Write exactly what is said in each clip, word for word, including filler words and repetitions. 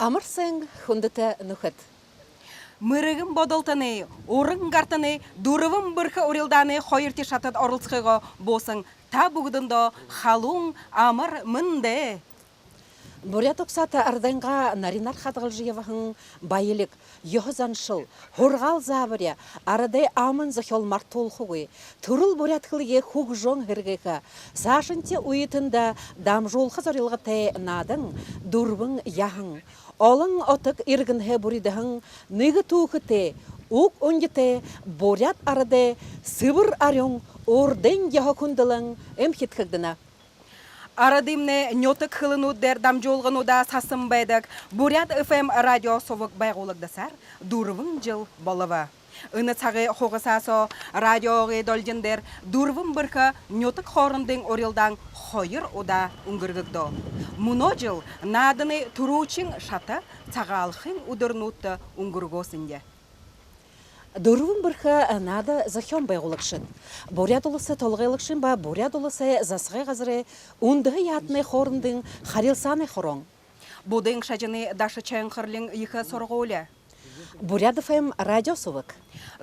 Амар сайн, хүндэтэ нүхэд! Мэргэн бодолтоной, уран гартаной дүрбэн бэрхэ урилдаанай хоёрдохи шатада оролсохыгоо буусан та бүгэдэндөө халуун амар мэндэ! Буряад угсаата арадайнгаа наринаар хадагалжа ябаһан баялиг, ёһо заншал, һургаал заабари арадай аман зохёол мартуулхагүй, түрэл буряад хэлэеэ хүгжөөн һэргээхэ, саашанхи үетэндэ дамжуулха зорилготой наадан «Дүрбэн яһан» олон отог иргэнһээ бүридэһэн нэгэ түүхэтэй, уг үндэтэй буряад арадай сэбэр арюун урдын ёһо хүндэлэн эмхидхэгдэнэ. Арадаймнай нютаг хэлэнүүд дээрэ дамжуулгануудаа саһан байдаг Буряад ФМ радио субаг байгуулагдасаар дүрбэн жэл болобо. Энэ сагай хугасаа соо радиогой долгин дээрэ дүрбэн бэрхэ нютаг хоорондын урилдаан хоёр удаа үнгэргэгдөө. Мүнөө жэл нааданай түрүүшын шата Сагаалганай үдэрнүүдтэ үнгэргөөһэн даа. Дүрбэн бэрхэ наада зохёон байгуулагшад, Буряад Уласай Толгойлогшын ба Буряад Уласай Засагай газарай үндэһэ яһатанай хоорондын харилсаанай хорон, Буддын шажанай Даша Чойнхорлин ехэ һургуули, Буряад ФМ радио субаг,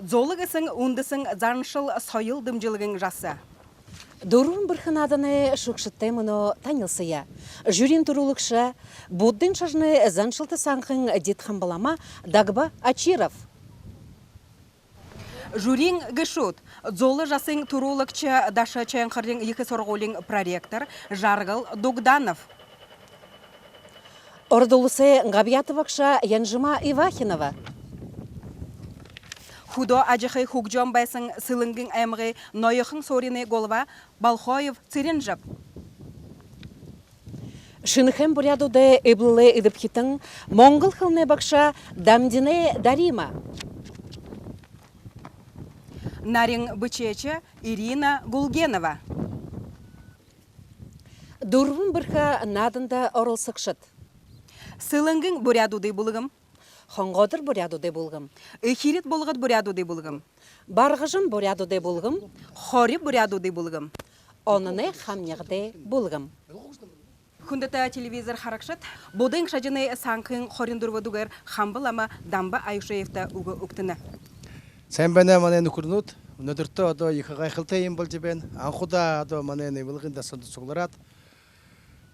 «Зулаа» гэһэн үндэһэн заншал соёл дэмжэлгын жаса. Дүрбэн бэрхэ нааданай шүгшэдтэй мүнөө танилсая. Жюриин түрүүлэгшэ, Буддын шажанай заншалта сангхын Дидхан лама Дагба Очиров. Жюриин гэшүүд: «Зулаа» жасын түрүүлэгшэ, Даша Чойнхорлин ехэ һургуулиин проректор Жаргал Дугданов. Ород Уласай габьяата багша Янжима Ивахинова. Хүдөө ажахы хүгжөөн байһан Сэлэнгын аймагай Ноёхон сууринай голова Балхоев Цыренжап. Шэнэхээн буряадуудай эблэлэй эдэбхитэн, монгол хэлэнэй багша Дамдинай Дарима. Нарин бэшээшэ Ирина Гулгенова. Дүрбэн бэрхэ нааданда оролсогшод: Сэлэнгын буряадуудай бүлгэм, Хонгоодор буряадуудай бүлгэм, Эхирит Булгад буряадуудай бүлгэм, Баргажан буряадуудай бүлгэм, Хори буряадуудай бүлгэм, Ононай хамнигадай бүлгэм. Хүндэтэ телевизор харагшад, Буддын шажанай сангхын хорин дүрбэдүгээр хамба лама Дамба Аюшеевта үгэ үгтэнэ. Сайн байна, манай нүхэрнүүд. Мүнөөдэртөө одоо ехэ гайхалтай юм болжо байна. Анхудаа одоо манай нэмэлгын дасанда суглараад,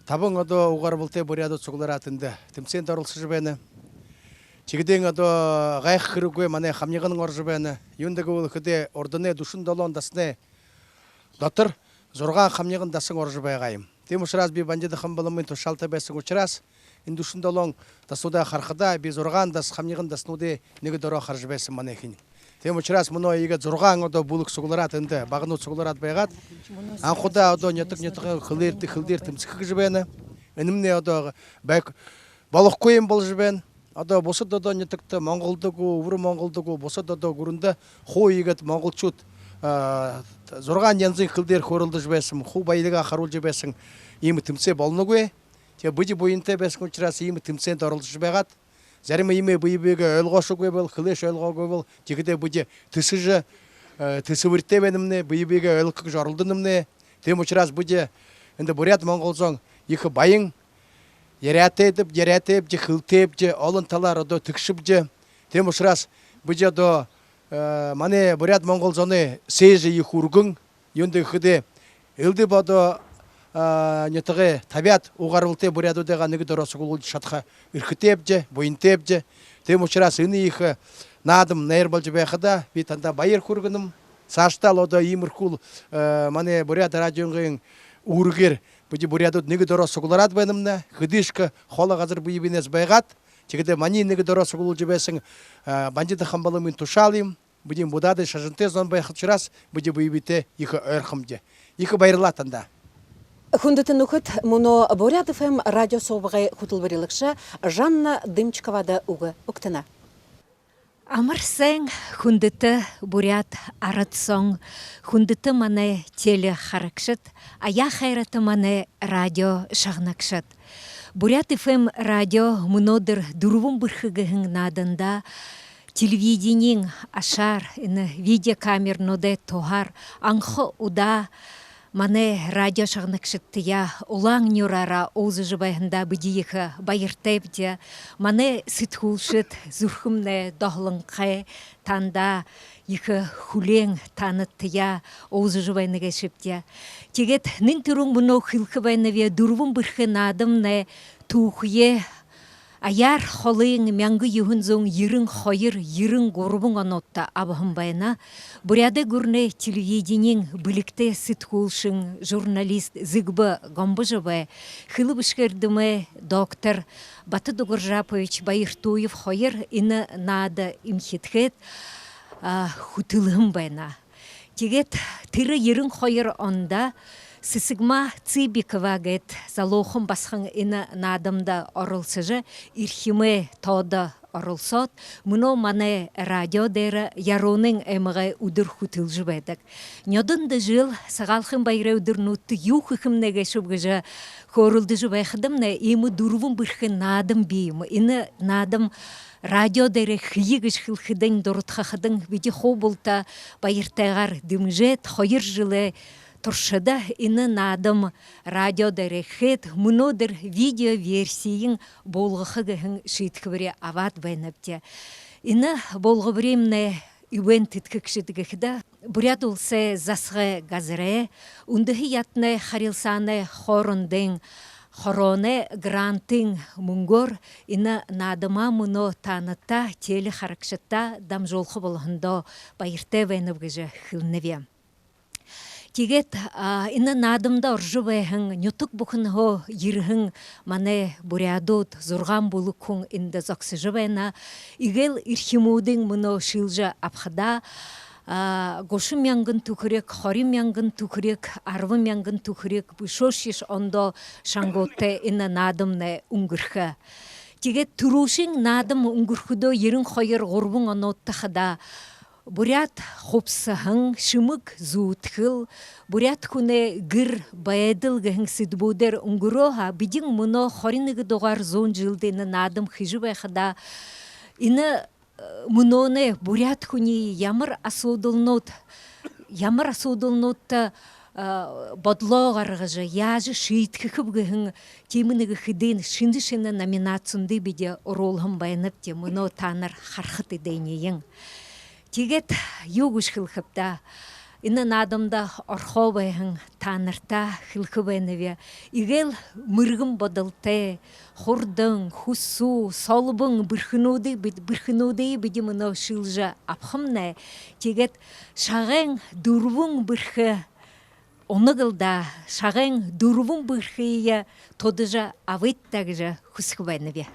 табан одоо уг гарбалтай буряадууд суглараад, эндэ тэмсээндэ оролсожо байна. Тиигээд одоо гайхаха хэрэггүй, манай хамниган оржо байна. Юундэб гэбэл, хэды урданай дүшэн долоон дасанай дотор зургаан хамниган дасан оржо байгаа юм. Тиимэ ушараас би Бандида Хамба ламын тушаалтай байһан ушараас энэ дүшэн долоон дасануудаа харахадаа, би зургаан дас, хамниган дасануудые нэгэ доро хаража байһан манайхинь. Тиимэ ушараас мүнөө иигээд зургаан одоо бүлэг суглараад, эндэ баганууд суглараад байгаад, анхудаа одоо нютаг нютагай хэлээр, хэл дээрэ тэмсэхэ гэжэ байна. Энэмнай одоо байг-, болохогүй юм болжо байна. Одоо бусад одоо нютагта, Монголдо гү, Үбэр Монголдо гү, бусад одоо гүрэндэ хуу иигээд монголшууд, а, зургаан янзын хэл дээрэ хөөрэлдэжэ байһан, хуу баялигаа харуулжа байһан иимэ тэмсээ болоногүй. Тиигээд бидэ буянтай байһан ушараас иимэ тэмсээндэ оролсожо байгаад, зарим иимэ бэе бэеэ ойлгоошогүй бол, хэлээшье ойлгоогүй бол, тиихэдээ бидэ тэсэжэ, э, тэсэбэритэй байнамнай, бэе бэеэ ойлгохо гэжэ оролдономнай. Тиимэ ушараас бидэ эндэ буряад-монгол зон ехэ баян, яряатайбди, яряатайбди, хэлэтэйбди, олон талаар одоо тэгшэбди. Тиимэ ушараас бидэ одоо, э, манай буряад-монгол зоной сээжэ ехэ үргэн, юундэб гэхэдэ, элдэб одоо, а, нютагай табяад уг гарбалтай буряадуудайгаа нэгэ доро суглуулжа шадаха эрхэтэйбди, буянтайбди. Тиимэ ушараас энэ ехэ наадам найр болжо байхада би танда баяр хүргэнэм. Саашадаа лэ одоо иимэрхүүл, э, манай Буряад радиогой үүргээр бидэ буряадууд нэгэ доро суглараад байнамнай. Хэдышье холо газар бэе бэеэнһээ байгаад, тиихэдээ маниие нэгэ доро суглуулжа байһан, э, Бандида Хамба ламын тушаал юм. Бидэ буддын шажантай зон байха ушараас бидэ бэе бэетэй ехэ ойрхомди. Ехэ баярлаа танда. Хүндэтэ нүхэд, мүнөө Буряад ФМ радио субагай хүтэлбэрилэгшэ Жанна Дымчиковада үгэ үгтэнэ. Амар сайн, хүндэтэ буряад арад зон, хүндэтэ манай телехарагшад, аяа хайрата манай радио шагнагшад. Буряад ФМ радио мүнөөдэр «Дүрбэн бэрхэ» гэһэн нааданда телевидениин ашаар, энэ видеокамернуудай туһаар анха удаа Манай радио шагнагшадтаяа улаан нюураараа уулзажа байһандаа бидэ ехэ баяртайбди. Манай сэтгүүлшэд зүрхэмнай доһолонхой, таанадаа ехэ хүлеэн, таанадтаяа уулзажа байна гээшэбди. Тиигээд нэн түрүүн мүнөө хэлэхэ байнаб, «Дүрбэн бэрхэ» наадамнай түүхэеэ аяар холын мянга юһэн зуун ерэн хоёр ерэн гурбан онуудта абаһан байна. Буряадай гүрэнэй телевидениин бэлигтэй сэтгүүлшэн, журналист Зэгбэ Гомбожабай, хэлэ бэшэхэ эрдэмэй доктор Бата Дугаржапович Баяртуев хоёр энэ наада эмхидхээд, а, хүтэлһэн байна. Тиигээд тэрэ ерэн хоёр ондо Сэсэгма Цыбикова гээд залуухан басаган энэ наадамда оролсожо, эрхимэй тоодо оролсоод, мүнөө манай радио дээрэ Яруунын аймагай үдэр хүтэлжэ байдаг. Нёдондо жэл Сагаалганай баярай үдэрнүүдтэ юу хэхэмнай гээшэб гэжэ хөөрэлдэжэ байхадамнай, иимэ «Дүрбэн бэрхэ» наадам бии юм. Энэ наадам радио дээрэ хэе гэжэ хэлэхэдэнь, дурадхахадань, бидэ хуу булта баяртайгаар дэмжээд, хоёр жэлэй туршада энэ наадам радио дээрэ хээд, мүнөөдэр видеоверсиень буулгаха гэһэн шиидхэбэри абаад байнабди. Энэ буулгабаримнай юубэндэ тэдхэгшэд гэхэдэ, Буряад Уласай засагай газарай, Үндэһэ яһатанай харилсаанай хоорондын хорооной грантын мүнгөөр энэ наадамаа мүнөө таанадта, телехарагшадта дамжуулха болоһондоо баяртай байнаб гэжэ хэлэнэб. Тиигээд, а, энэ наадамда орожо байһан, нютаг бүхэнһөө ерэһэн манай буряадууд, зургаан бүлэг хүн эндэ зогсожо байна. Иигээд эрхимүүдынь мүнөө шэлжэ абахадаа, а, гушан мянган түхэриг, хорин мянган түхэриг, арбан мянган түхэриг, бэшөөшье ондоо шангуудтай энэ наадамнай үнгэрхэ. Тиигээд түрүүшын наадам үнгэрхэдөө, ерэн хоёр гурбан онуудта хадаа, буряад хубсаһан, шэмэг зүүдхэл, буряад хүнэй гэр байдал гэһэн сэдэбүүдээр үнгэрөө һаа, бидэ мүнөө хорин нэгэ дугаар зуун жэлдэ энэ наадам хэжэ байхадаа, энэ, э, мүнөөнэй буряад хүниие ямар асуудалнууд, ямар асуудалнуудта, э, бодолоо гаргажа, яажа шиидхэхэб гэһэн тиимэ нэгэ хэдэн шэнэ-шэнэ номинациинуудые бидэ оруулһан байнабди, мүнөө таанар харахат эдээниие. Тиигээд юу гэжэ хэлэхэб даа, энэ наадамда орохоо байһан таанарта хэлэхэ байнаб: иигээд мэргэн бодолтой, хурдан, хүсүү, солбон бэрхэнүүдые бид-, бэрхэнүүдые бидэ мүнөө шэлжэ абахамнай. Тиигээд шагай дүрбэн бэрхэ унаг лэ даа, шагай дүрбэн бэрхые тудажа абыт даа гэжэ хүсэхэ байнаб.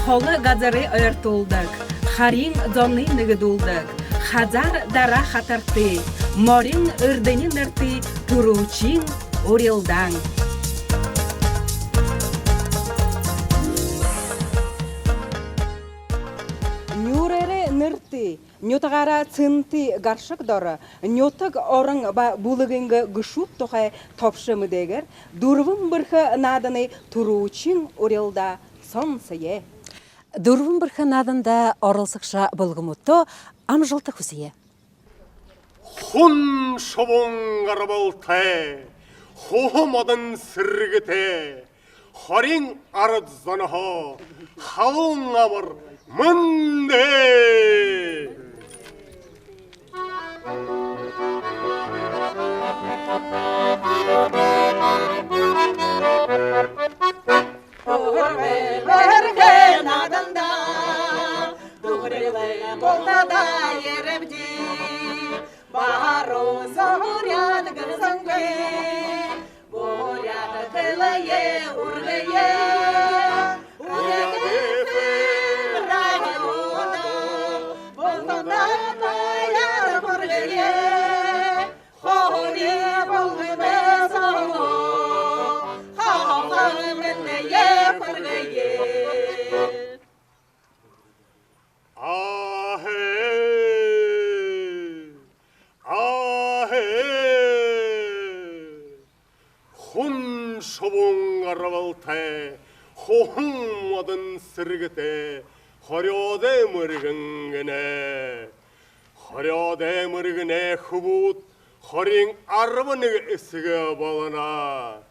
Холо газарые ойртуулдаг, харин зониие нэгэдүүлдэг, хазаар дараа хатарты, морин эрдэни нэрты түрүүшын урилдаан. Нюураараа нэрты, нютагаараа сэнты гаршаг доро нютаг, орон ба бүлэгынгээ гэшүүд тухай тобшо мэдээгээр «Дүрбэн бэрхэ» нааданай түрүүшын урилдаа сонсоё. «Дүрбэн бэрхэ» нааданда оролсогшо бүлгэмүүдтэ амжалта хүсэе. Хун шубуун гарбалтай, хуһан модон сэргэтэй, хорин арад зонһоо халуун амар мэндэ! Дүрбэн бэрхэ нааданда дүрбэн бултадаа ерэбди. Баруун зон буряад гэһэн бэ, буряад хэлэеэ үргэе. Буряад эф эм радиодо бултадаа баяр хүргэе. Хони болгоно зон, хони мэндые хүргэе. Аһээ! Аһээ! Хун шубуун гарбалтай, хуһан модон сэргэтэй, хорёодой мэргэн гэнэ. Хорёодой мэргэнэй хүбүүд хориин арбан нэгэ эсэгэ болоно.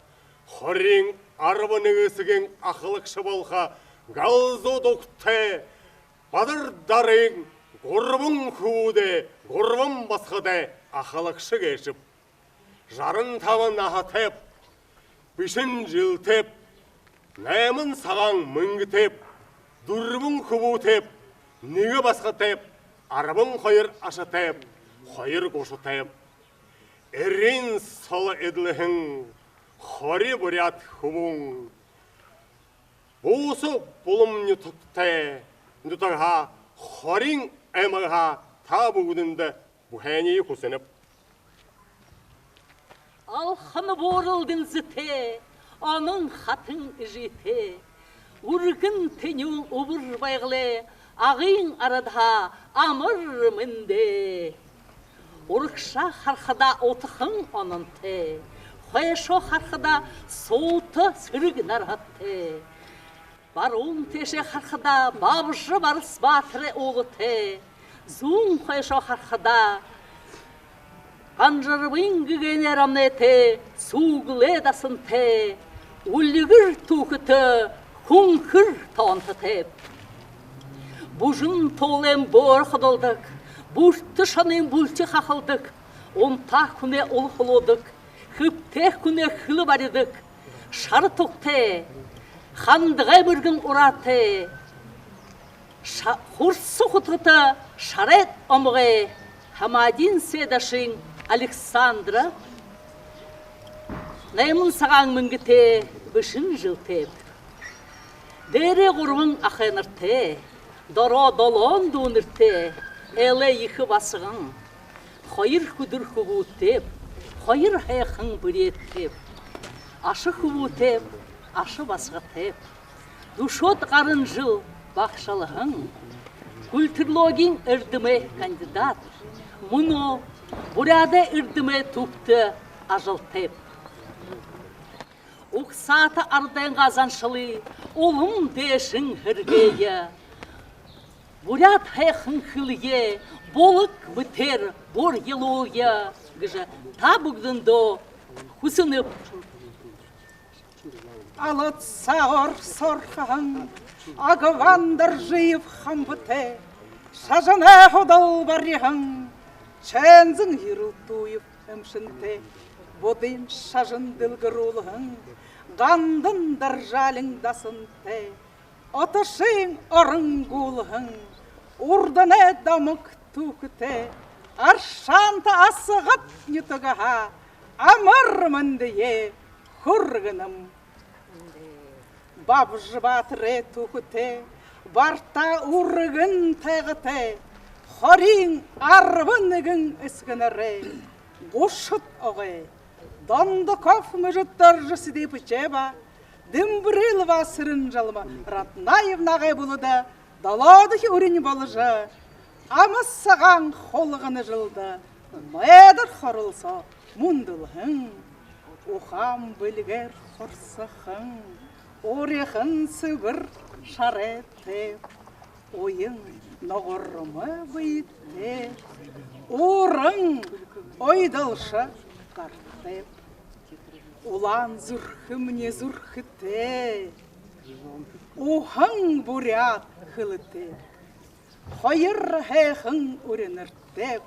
Хориин арбан нэгэ эсэгын ахалагша болохо галзууд угтай Бадардариин гурбан хүбүүдэй гурбан басагадай ахалагша гээшэб. Жаран табан наһатайб, бишэн жэлтэйб, найман сагаан мэнгэтэйб, дүрбэн хүбүүтэйб, нэгэ басагатайб, арбан хоёр ашатайб, хоёр гушатайб. Эрын соло эдлэһэн хори буряад хүбүүн. Буусаба Булам нютагтай, нютагһаа, Хориин аймагһаа та бүгэдэндэ бүһэниие хүсэнэб. Алхана буурал дэнзэтэй, онон хатан эжытэй, үргэн тэнюун Үбэр Байгалай Агын арадһаа амар мэндэ. Урагшаа харахада утахан ононтой, хойшоо харахада суута сэрэг нарһатай. Баруун тээшээ харахада Бабжа Барас баатарай уулатай, зүүн хойшоо харахада Ганжарбын гэгээнэй рамнайтай, сүүгэлэй дасантай, үльгэр түүхэтэ, хүнхэр тоонтотойб. Бүжэн туулайн бөөрэ ходолдог, бүртэ шонын бүлтэ хахалдаг, унтаа хүнэй ула хулуудаг, хэбтээ хүнэй хэлэ баридаг, шара тугтай, хандагай мэргэн ураатай, ша-, хурса хутагта шарайд омогой Хамаадын Сэдашын Александра, найман сагаан мэнгэтэй, бишэн жэлтэйб. Дээрээ гурбан ахайнартай, дороо долоон дүүнэртэй, элэ ехэ басаган, хоёр хүдэр хүбүүтэйб, хоёр һайхан бэреэдтэйб, аша хүбүүтэйб, аша басагатайб. Дүшөөд гаран жэл багшалһан, культурологиин эрдэмэй кандидат, мүнөө буряадай эрдэмэй түбтэ ажалтайб. Угсаата арадайнгаа заншалые улам дээшэнь һэргээе. Буряад һайхан хэлэеэ булаг мэтээр бурьялуулая гэжэ та бүгэдэндөө хүсэнэб. Алад сагаар сорхоһон Агван Доржиев хамбатай, шажанай һудал бариһан Чэнзэн Ерэлтуев эмшэнтэй, буддын шажан дэлгэрүүлһэн Гандан Даржалин дасантай, отошын орон гүүлһэн Урданай Домог түүхэтэй, Аршаанта Асагад нютагһаа амар мэндые хүргэнэм. Бабжа баатарай түүхэтэй, Бартаа үргэн тайгатай, Хориин арбан нэгэн эсэгэнэрэй гушаад огой Дондоков Мэжэдоржо Сидипычева, Дымбрилова Сэрэнжалма Раднаевнагай бүлэдэ долоодохи үринь боложо, ама сагаан хулгана жэлдэ майдар хоролсоо мүндэлһэн, ухаан бэлигээр хорсоһон, урихан сэбэр шарайтай, уян ногормо бэетэй, уран уйдалша гартайб. Улаан зүрхэмни зүрхэтэй, уһан буряад хэлэтэй, хоёр һайхан үринэртэйб,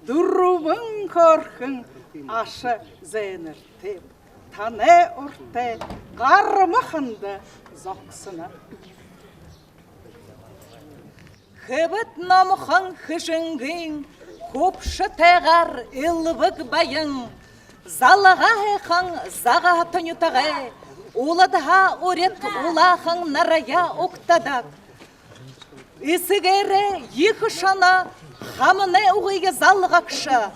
дүрбэн хөөрхэн аша зээнэртэйб. Танай урда гармаханда зогсоно. Хэбэд номхон хэжэнгын хүбшэтэйгээр элбэг баян, залгаа һайхан Загаһата нютагай уладаа урид улаахан нараяа угтадаг. Эсэгээрээ ехэ шоно хаманай угые залгагша,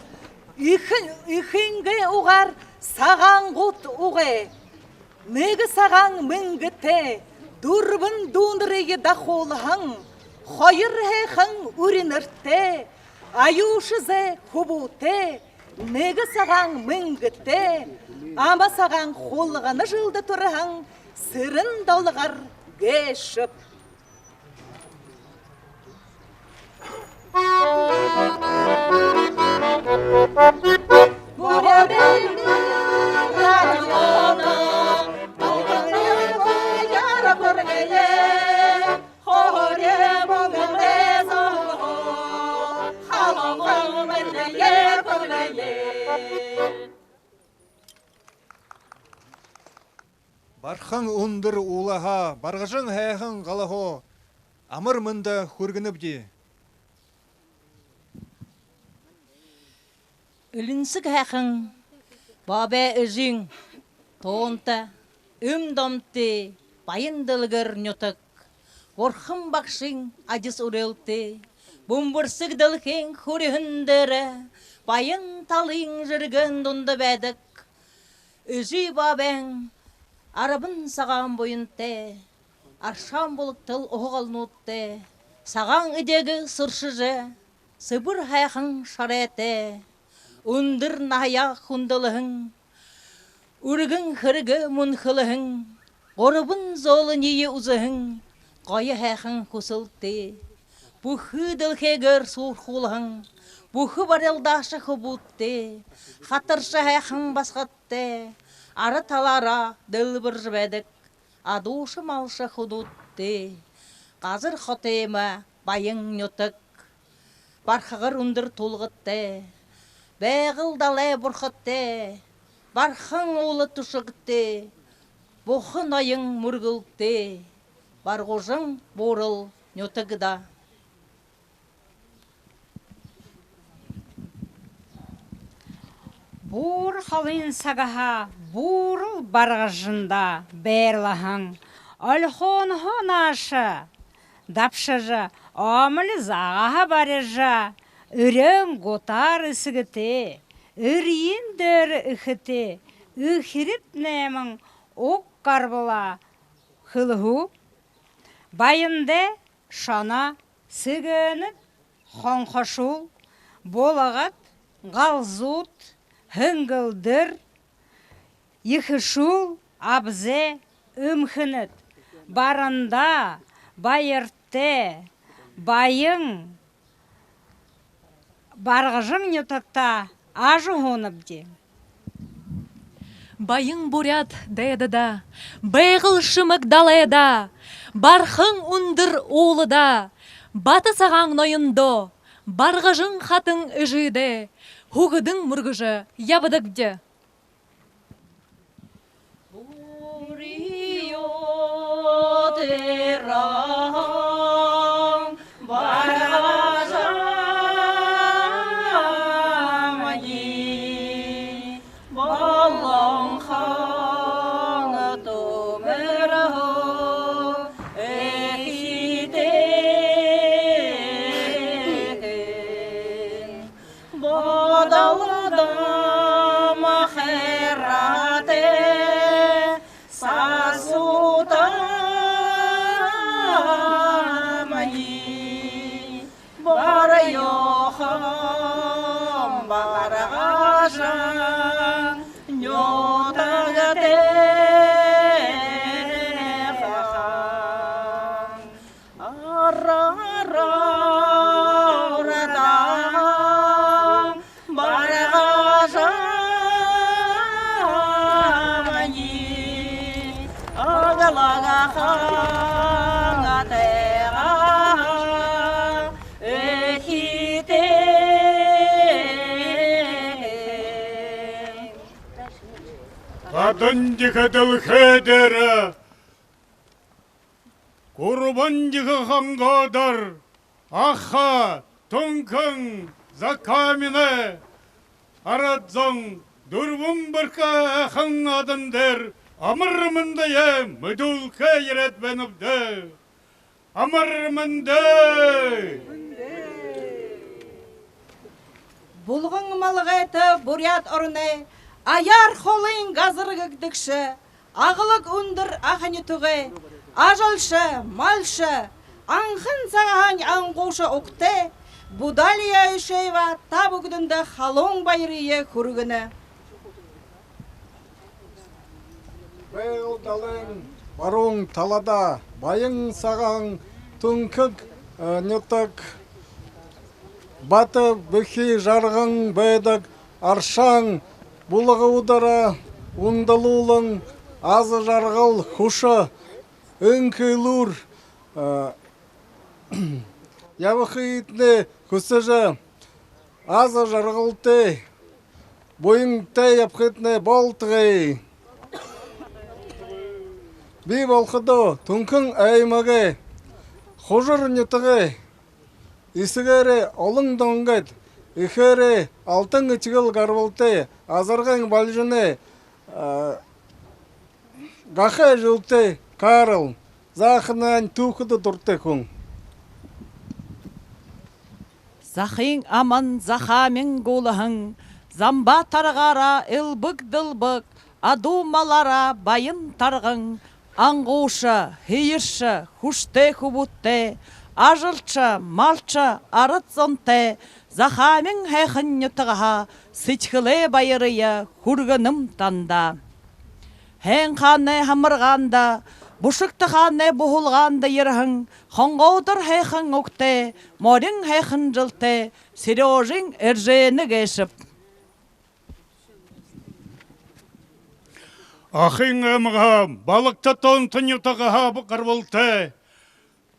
эхэ-, эхынгээ угаар сагаангууд угай. Нэгэ сагаан мэнгэтэй, дүрбэн дүүнэрые дахуулһан, хоёр һайхан үринэртэй, аюуша зээ хүбүүтэй, нэгэ сагаан мэнгэтэй, ама сагаан хулгана жэлдэ түрэһэн Сэрэн Долгор гээшэб. Бархан үндэр уулаһаа, Баргажан һайхан галаһаа амар мэндэ хүргэнэбди. Элинсэг һайхан Баабай эжын тоонто, эм домтой, баян дэлгэр нютаг, Бурхан багшын адис үреэлтэй, бүмбэрсэг дэлхэйн хүрьһэн дээрэ баян талын жэргэн дунда байдаг. Эжы Баабайн арбан сагаан буянтай, аршаан булагтал уһа голнуудтай, сагаан эдеэгээ сэршэжэ, сэбэр һайхан шарайтай, үндэр наһаяа хүндэлһэн, үргэн хэрэгээ мүнхэлһэн, гурбан зөөлэниие үзэһэн, гоё һайхан хүсэлтэй, бүхы дэлхэйгээр суурхуулһан, бүхэ барилдааша хүбүүдтэй, хатарша һайхан басагадтай, ара талаараа дэлбэржэ байдаг адууша малша хүнүүдтэй, газар хотоймо баян нютаг, бархагар үндэр тулгадтай, Байгал далай бурхадтай, Бархан уула түшэгтэй, Буха ноён мүргэлтэй, Баргажан буурал нютаг даа. Буур холын сагһаа буурал Баргажанда байрлаһан, Ольхоонһоо нааша дабшажа, омоли загаһа барижа, эреэн гутаар эсэгэтэй, эрьен дээрэ эхэтэй, эхирид найман уг гарбалаа хэлэһүү. Баяндай шоно, Сэгээнэд хонхошуул, Булагад, Галзууд, Һэнгэлдэр, Ехэшүүл, Абзай, Эмхэнэд, Барандаа, Баяртай, баян Баргажан нютагтаа ажаһуунабди. Баян буряад дайдада, Байгал шэмэг далайда, Бархан үндэр уулада, Бата сагаан ноёндо, Баргажан хатан эжыдээ һүгэдэн мүргэжэ ябадагбди. Буряад эрхэ Баргажамни болонхоон түмэрһөө эхитэйхэн, бодолдом хайратай сасуудамни барьяахан Баргажан нютагтаа һайхан. Араараа урадаһан Баргажамни аглаг хангатай га эхитэйхэн. Гадна ехэ дэлхэй дээрэ гурбан ехэ хонгоодор Аха, Түнхэн, Закааминай арад зон дүрбэн бэрхэ һайхан наадандэр амар мэндые мэдүүлхэ ерээд байнабди. Амар мэндэ! Булган малгайта Буряад ороной аяар холын газар гэгдэгшэ, аглаг үндэр Аха нютагай ажалша, малша, анхан сагһаань ангууша угтай Будалия Аюшеева та бүгэдэндэ халуун баярые хүргэнэ. Байгал далайн баруун талада баян сагаан Түнхэн, э, нютаг. Бата бэхи жарган байдаг аршаан булагуудаараа ундалуулан, аза жаргал, хүшэ, энхэ элүүр, а, ябахыетнай хүсэжэ, аза жаргалтай, буянтай ябахыетнай болтогой. Би болоходоо Түнхэн аймагай Хужар нютагай эсэгээрээ олон донгойд, эхээрээ алтан эчигэл гарбалтай, азаргын балжанай, а, гахай жэлтэй Карл. Зааханань түүхэдэ дуратай хүн. Захын аман захаамин гуулһан, замба таргаараа элбэг дэлбэг, адуу малаараа баян тарган, ангууша, һэеэршэ, хүшэтэй хүбүүдтэй, ажалша, малша, арад зонтой, захаамин һайхан нютагһаа сэдьхэлэй баярые хүргэнэм танда. Һайн хаанай һамаргаанда, бушагта хаанай буһалгаанда ерэһэн хонгоодор һайхан угтай, морин һайхан жэлтэй Серёжын Эржэнэ гээшэб. Ахын аймагһаа Балагта тоонто нютагһаа гарбалтай,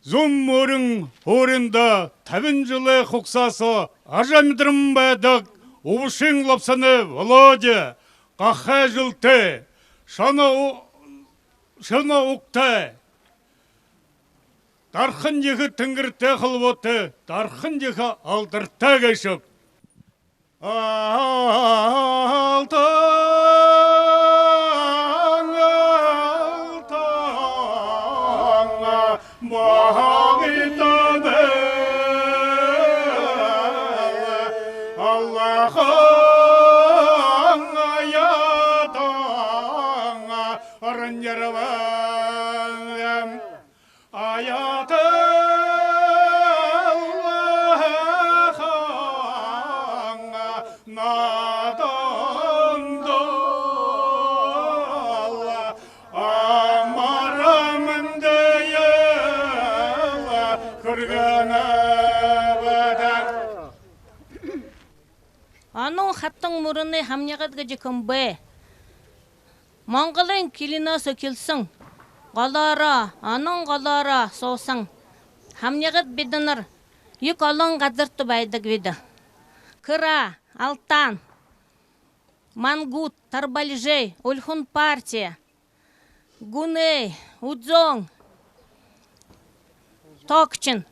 зүүн морин һууринда табин жэлэй хугасаа соо ажамидаран байдаг Үбшын Лопсоной Володя, гахай жэлтэй, шоно у-, шоно угтай, Дархан ехэ тэнгэртэй холбоотой, Дархан ехэ алдартай гээшэб. Алтан, алтан, багтааб, аллахан аяатан, ороньёрбон. Аяталлахан наадандал амармандаял хүргэнэбди. Онон хатан мүрэнэй һамнигад гэжэ хэн бэ? Монголой килинһөө эхилһэн, голоороо, онон голоороо сууһан һамнигад бидэнэр ехэ олон газарта байдагбди. Кыра, Алтан, Мангут, Тарбалжай, Улхун-Партия, Гүнэй, Үзөөн, Тогчин.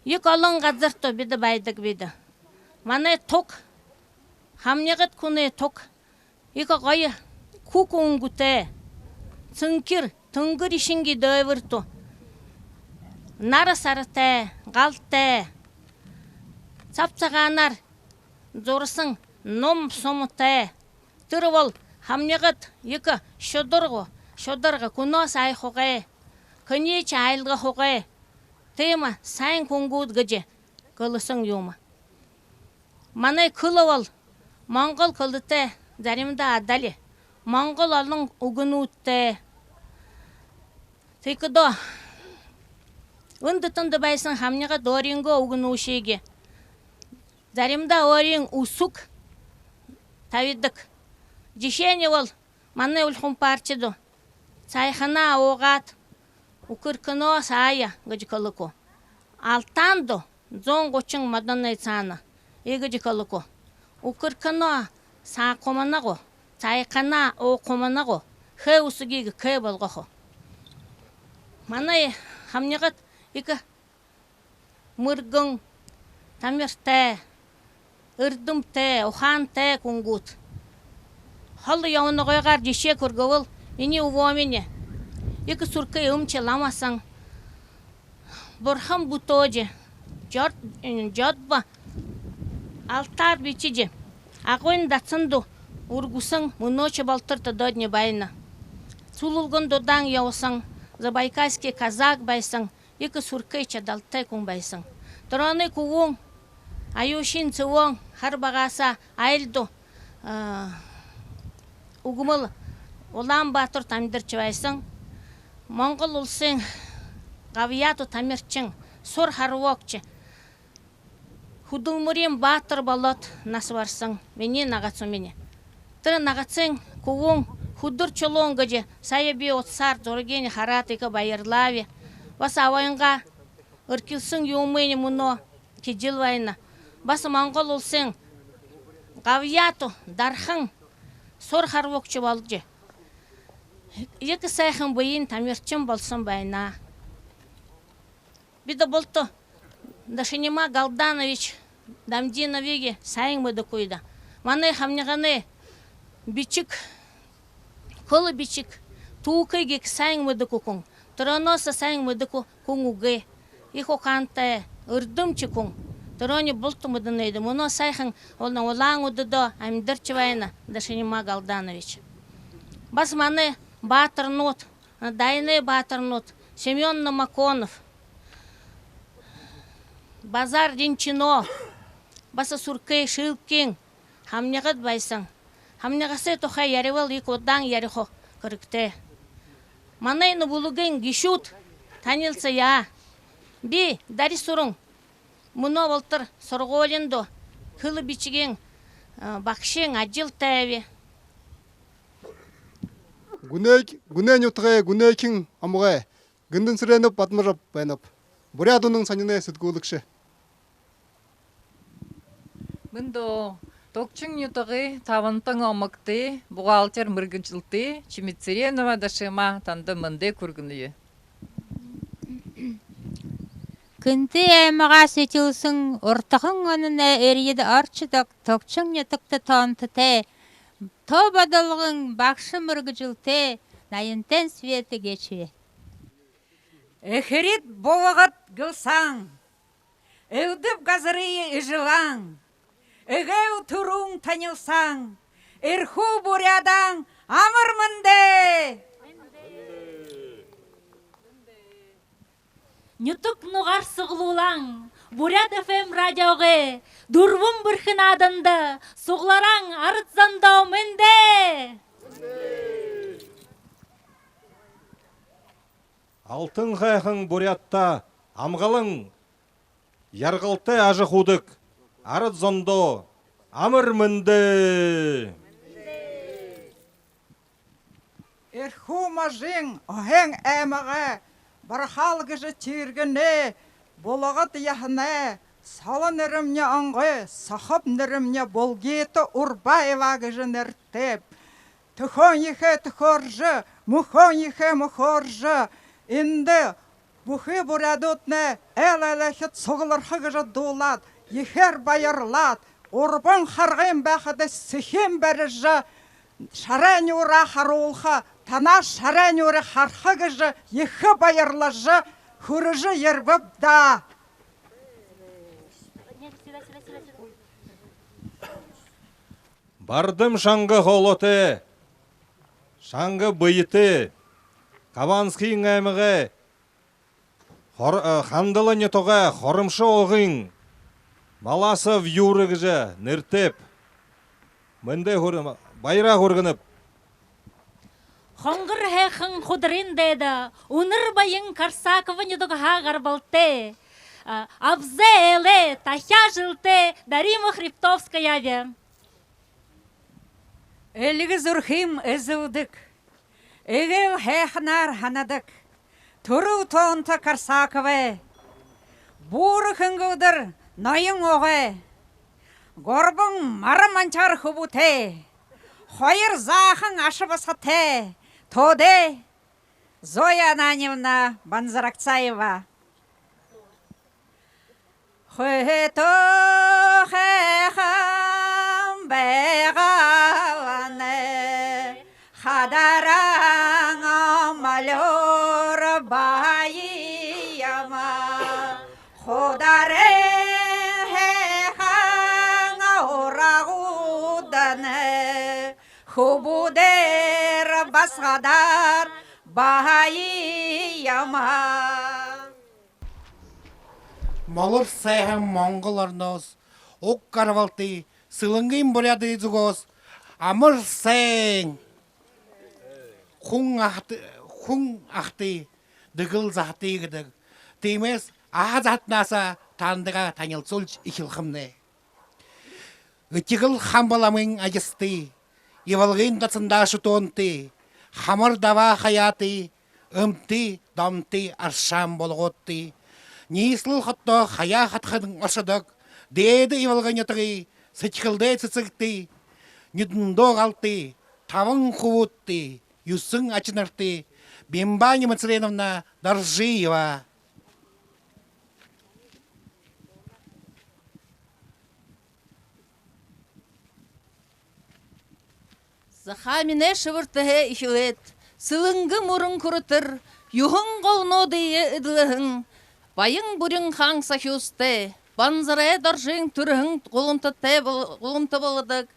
Ехэ олон газарта бидэ байдагбди. Манай туг, һамнигад хүнэй туг ехэ гоё хү хүнгэтэй, сэнхир, тэнгэри шэнги дэбэртэ, нара саратай, галтай, саб сагаанаар зураһан ном сомотой. Тэрэ бол һамнигад ехэ шударга, шударга, хүнһөө айхагүй, хэниие айлгахагүй, тиимэ һайн хүнгүүд гэжэ хэлэһэн юм. Манай хэлэ бол монгол хэлэтэй, заримдаа адли, монгол олон үгэнүүдтэй. Тиихэдээ энэ дүтэндэ байһан һамнигад өөрынгөө үгэнүүдые заримдаа өөрын үсэг табидаг. Жэшээнь бол манай Улхун-Партидо: «Сайханаа уугаад, үхэрхэнөө саая», — гэжэ хэлэхэ. Алтандо: «Зуун гушан модоной саана», — иигэжэ хэлэхэ. «Үхэрхэнөө саахамнай гү, сайханаа уухамнай гү, хээ үсэгые хээ болгохо». Манай һамнигад ехэ мэргэн, тамиртай, эрдэмтэй, ухаантай хүнгүүд. Холо ябанагүйгөөр жэшээ хүргэбэл, минии үбһөө минии ехэ сэрхы эмшэ ламаһан, бурхан бүтээжэ, жод-, жодбо алтаар бэшэжэ, Агын дасанда үргэһэн, мүнөөшье болотор тэдэнь байна. Сүлэлгын дунда ябаһан, забайкальский казак байһан, ехэ сэрхы шадалтай хүн байһан. Тэрэнэй хүбүүн Аюшин Цэбээн хара багаһаа айлда, а, үгэмэл Улаан-Баатарта амидаржа байһан. Монгол уласай габьяата тамиршан, сур харбаагша. Хүдэлмэриин баатар болоод нас барсан минии нагаса минии. Тэрэ нагасынь хүбүүн Хүдэр Чулуун гэжэ сая би утаһаар зурагынь хараад ехэ баярлааб. Баһа абынгаа эрхилһэн юумыень мүнөө хэжэл байна. Баһа Монгол уласай габьяата, дархан, сур харбагша болжо, ехэ һайхан бэеын тамиршан болоһон байна. Бидэ булта Дашинима Галданович Дамдиновые һайн мэдэхэгүй даа. Манай хамниган бишэг, хэлэ бишэг, түүхые ехэ һайн мэдэхэ хүн. Тэрээнһээ һайн мэдэхэ хүн үгы. Ехэ ухаантай, эрдэмшэ хүн. Тэрэниие булта мэдэнэбди. Мүнөө һайхан олон Улаан-Үдэдэ амидаржа байна Дашинима Галданович. Баһа манай баатарнууд, дайнай баатарнууд Семён Номоконов, Базар Ринчино, баһа Сүрхэй, Шилкин хамнигад байһан. Хамнигаһаа тухай ярихабал, ехэ удаан яриха хэрэгтэй. Манай энэ бүлэгэй гэшүүд танилсая. Би Дари Сүрэн, мүнөө болотор һургуулиин дуу, хэлэ бишэгэй, э, багшын ажал табиб. Гүнэй, Гүнэй нютагай Гүнэйхин омогой Гэндэн Сэрэнэб Бадмажаб байнаб. Буряад үнэн сониной сэтгүүлэгшэ. Мэндэ, Тогшон нютагай Табантан омогтой бухгалтер мэргэжэлтэй Чимитсэрэнова Дашима танда мэндэ хүргэнэб. Кэнтэ аймагһаа сэтилһэн уртахан онинай эрьедэ оршодог Тогшон нютагта тоонтотой, тоо бодолгын багша мэргэжэлтэй Наянтайн Света гээшэб. Эхирид булагад гэлсээн, элдэб газарые эжэлээн, эгээл түрүүн танилсаан, Эрхүү буряадай амар мэндэ! Нютаг нугаар суглуулан, Буряад ФМ радиогой дүрбэн бэрхэ нааданда сугларһан арад зондоо мэндэ! Алтан һайхан Буряадта амгалан, яргалтай ажаһуудаг арад зондоо амар мэндэ! Эрхүү можын Оһын аймагай Бархаал гэжэ тииргэнэй булагад яһанай Соло нэрэмни онгой, Сохоб нэрэмни Булгита Урбаева гэжэ нэрэтэйб. Түхөөн ехэ түхөөржэ, мүхөөн ехэ мүхөөржэ, эндэ бүхы буряадууднай айл айлайхид сугларха гэжэ дуулаад, ехээр баярлаад, гурбан харгын байхада сэхыень барижа, шарай нюураа харуулха, танаа шарай нюурые хараха гэжэ ехэ баярлажа, хүрэжэ ерэбэб даа. Бардам шанга хоолойтой, шанга бэетэй, Хабаровскын аймагай Хор-, э, Хандала нютагай Хоромшо уугын Маласов Юра гэжэ нэрэтэйб. Мэндэ хүргэн-, баяраа хүргэнэб. Хонгор һайхан хударин дайда үнэр баян Корсаково нютагһаа гарбалтай, а, абза айлай, тахяа жэлтэй Дарима Хребтовскаяб. Эльгэ зүрхым эзэлдэг, эгээл һайханаар һанадаг түрэл тоонто Корсаково. Буурал хэнгэлдэр ноён угай, гурбан мара манчаар хүбүүтэй, хоёр заахан аша басагатай төөдэй Зоя Ананьевна Банзаракцаева. Хүйтэн һайхан байгаални, хадаран омолёор баян юм. Хударын һайхан урагуудни, хүбүүдээр басагадаар баян юм. Монгол һайхан Монгол орноһоо, уг гарбалтай Сэлэнгын буряад зүгһөө амар һайн. Хүн ахат-, хүн ахатай, дэгэл заһатай гэдэг. Тиимээс Аха захатанһаа таанадые танилсуулжа эхилхэмнай. Этигэл Хамба ламын адистай, Ивалгын дасанда шүтөөнтэй, хамар дабаа хаяатай, эмтэй домтой аршаан булагуудтай, ниислэл хотодоо хаяа хатахан ошодог Дээдэ Ивалга нютагай сэдьхэлдээ сэсэгтэй, нюдэндөө галтай, табан хүбүүдтэй, юһэн ажанартай Бимба Нимцыреновна Доржиева. Захааминай шэбэртэһээ эхилээд, Сэлэнгэ мүрэн хүрэтэр юһэн голнуудые эдлэһэн баян бүрин хаан сахюустай, Банзарай Доржын түрэһэн гуламтатай бол-, гуламта болодог,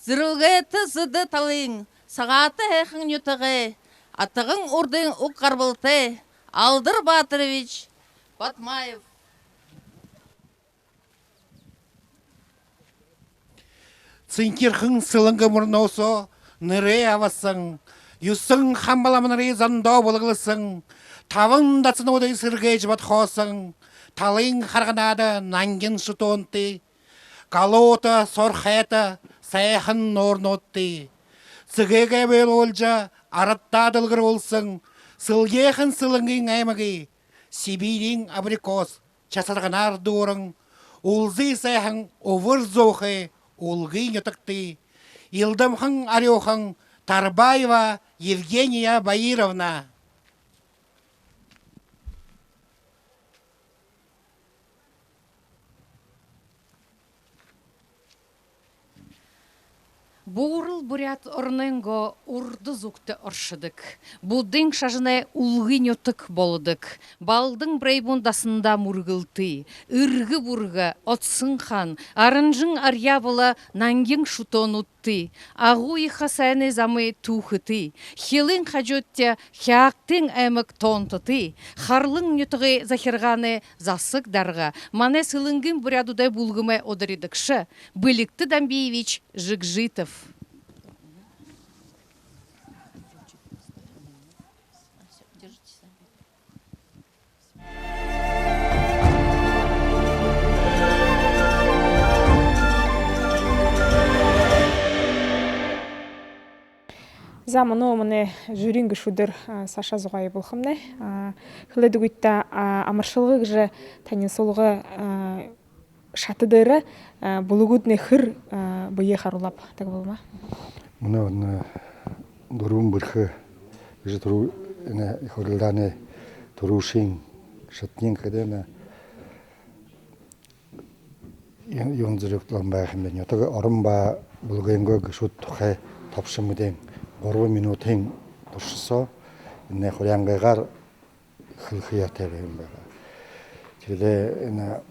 зэрэлгээтэ Зэдэ талын Сагаата һайхан нютагай Атаган урдын уг гарбалтай Алдар Баатарович Бадмаев. Сэнхирхэн Сэлэнгэ мүрэнһөө нэрэ абаһан, юһэн Хамба ламанарые зондоо бүлэглэһэн, табан дасануудые сэргээжэ бодхооһон, талын харганада нангин шүтөөнтэй, галуута сорхойто һайхан нуурнуудтай, сэгээгээ буйлуулжа, арадтаа дэлгэрүүлһэн, сэлгеэхэн Сэлэнгын аймагай Сибириин абрикос часарганаар дүүрэн, үлзы һайхан Үбэр Зөөхэй Үлгы нютагтай, илдамхан арюухан Тарбаева Евгения Баировна. Буурал Буряад оронойнгоо урда зүгтэ оршодог, Буддын шажанай Үлгы нютаг болодог, Балдан Брейбун дасанда мүргэлтэй, эргэ бурга, одсон хаан, аранжан арьяа була нангин шүтөөнүүдтэй, Агуу Ехэ һайнай замай түүхэтэй, хилын хажуудта Хяагтын аймаг тоонтотой, Харлан нютагай захиргаанай засаг дарга, манай Сэлэнгын буряадуудай бүлгэмэй ударидагша Бэлигтэ Дамбиевич Жигжитов. За, мүнөө манай жюриин гэшүүдээр, а, саашаа зугаа ябуулхамнай. А, хэлээд үгыт даа, а, амаршалга гэжэ танилсуулга, а, шата дээрэ, а, бүлэгүүднай хэр, а, бэеэ харуулааб, таг болоно. Мүнөө энэ дүрбэн бэрхэ гэжэ түрүү-, энэ ехэ урилдаанай түрүүшын шатань гэхэдэ, энэ юун, юун зүрхэ болон байха юм бэ? Нютаг орон ба бүлгэйнгөө гэшүүд тухай тобшо мэдэн гурбан минутын туршаһаа энэ хуряангыгаар хэлэхэ ёһотой байгаа юм байна. Тиигээд энэ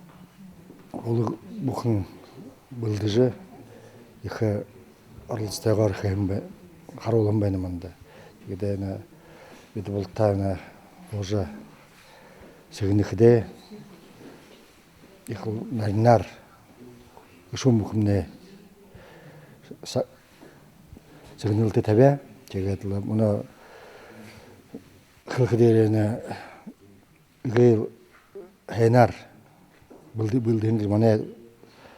бүлэг бүхэн бэлдэжэ, ехэ оролдосотойгоор хэһэн бэ-, харуулһан байна манда. Тиигээд энэ бидэ булта энэ уже сэгнэхэдээ ехэл наринаар гэшүүн бүхэмнай са-, сэгнэлтэ табяа. Тиигээд лэ мүнөө хэлэхэдээ энэ эгээл һайнаар бэлдэ-, бэлдэһэн гэжэ манай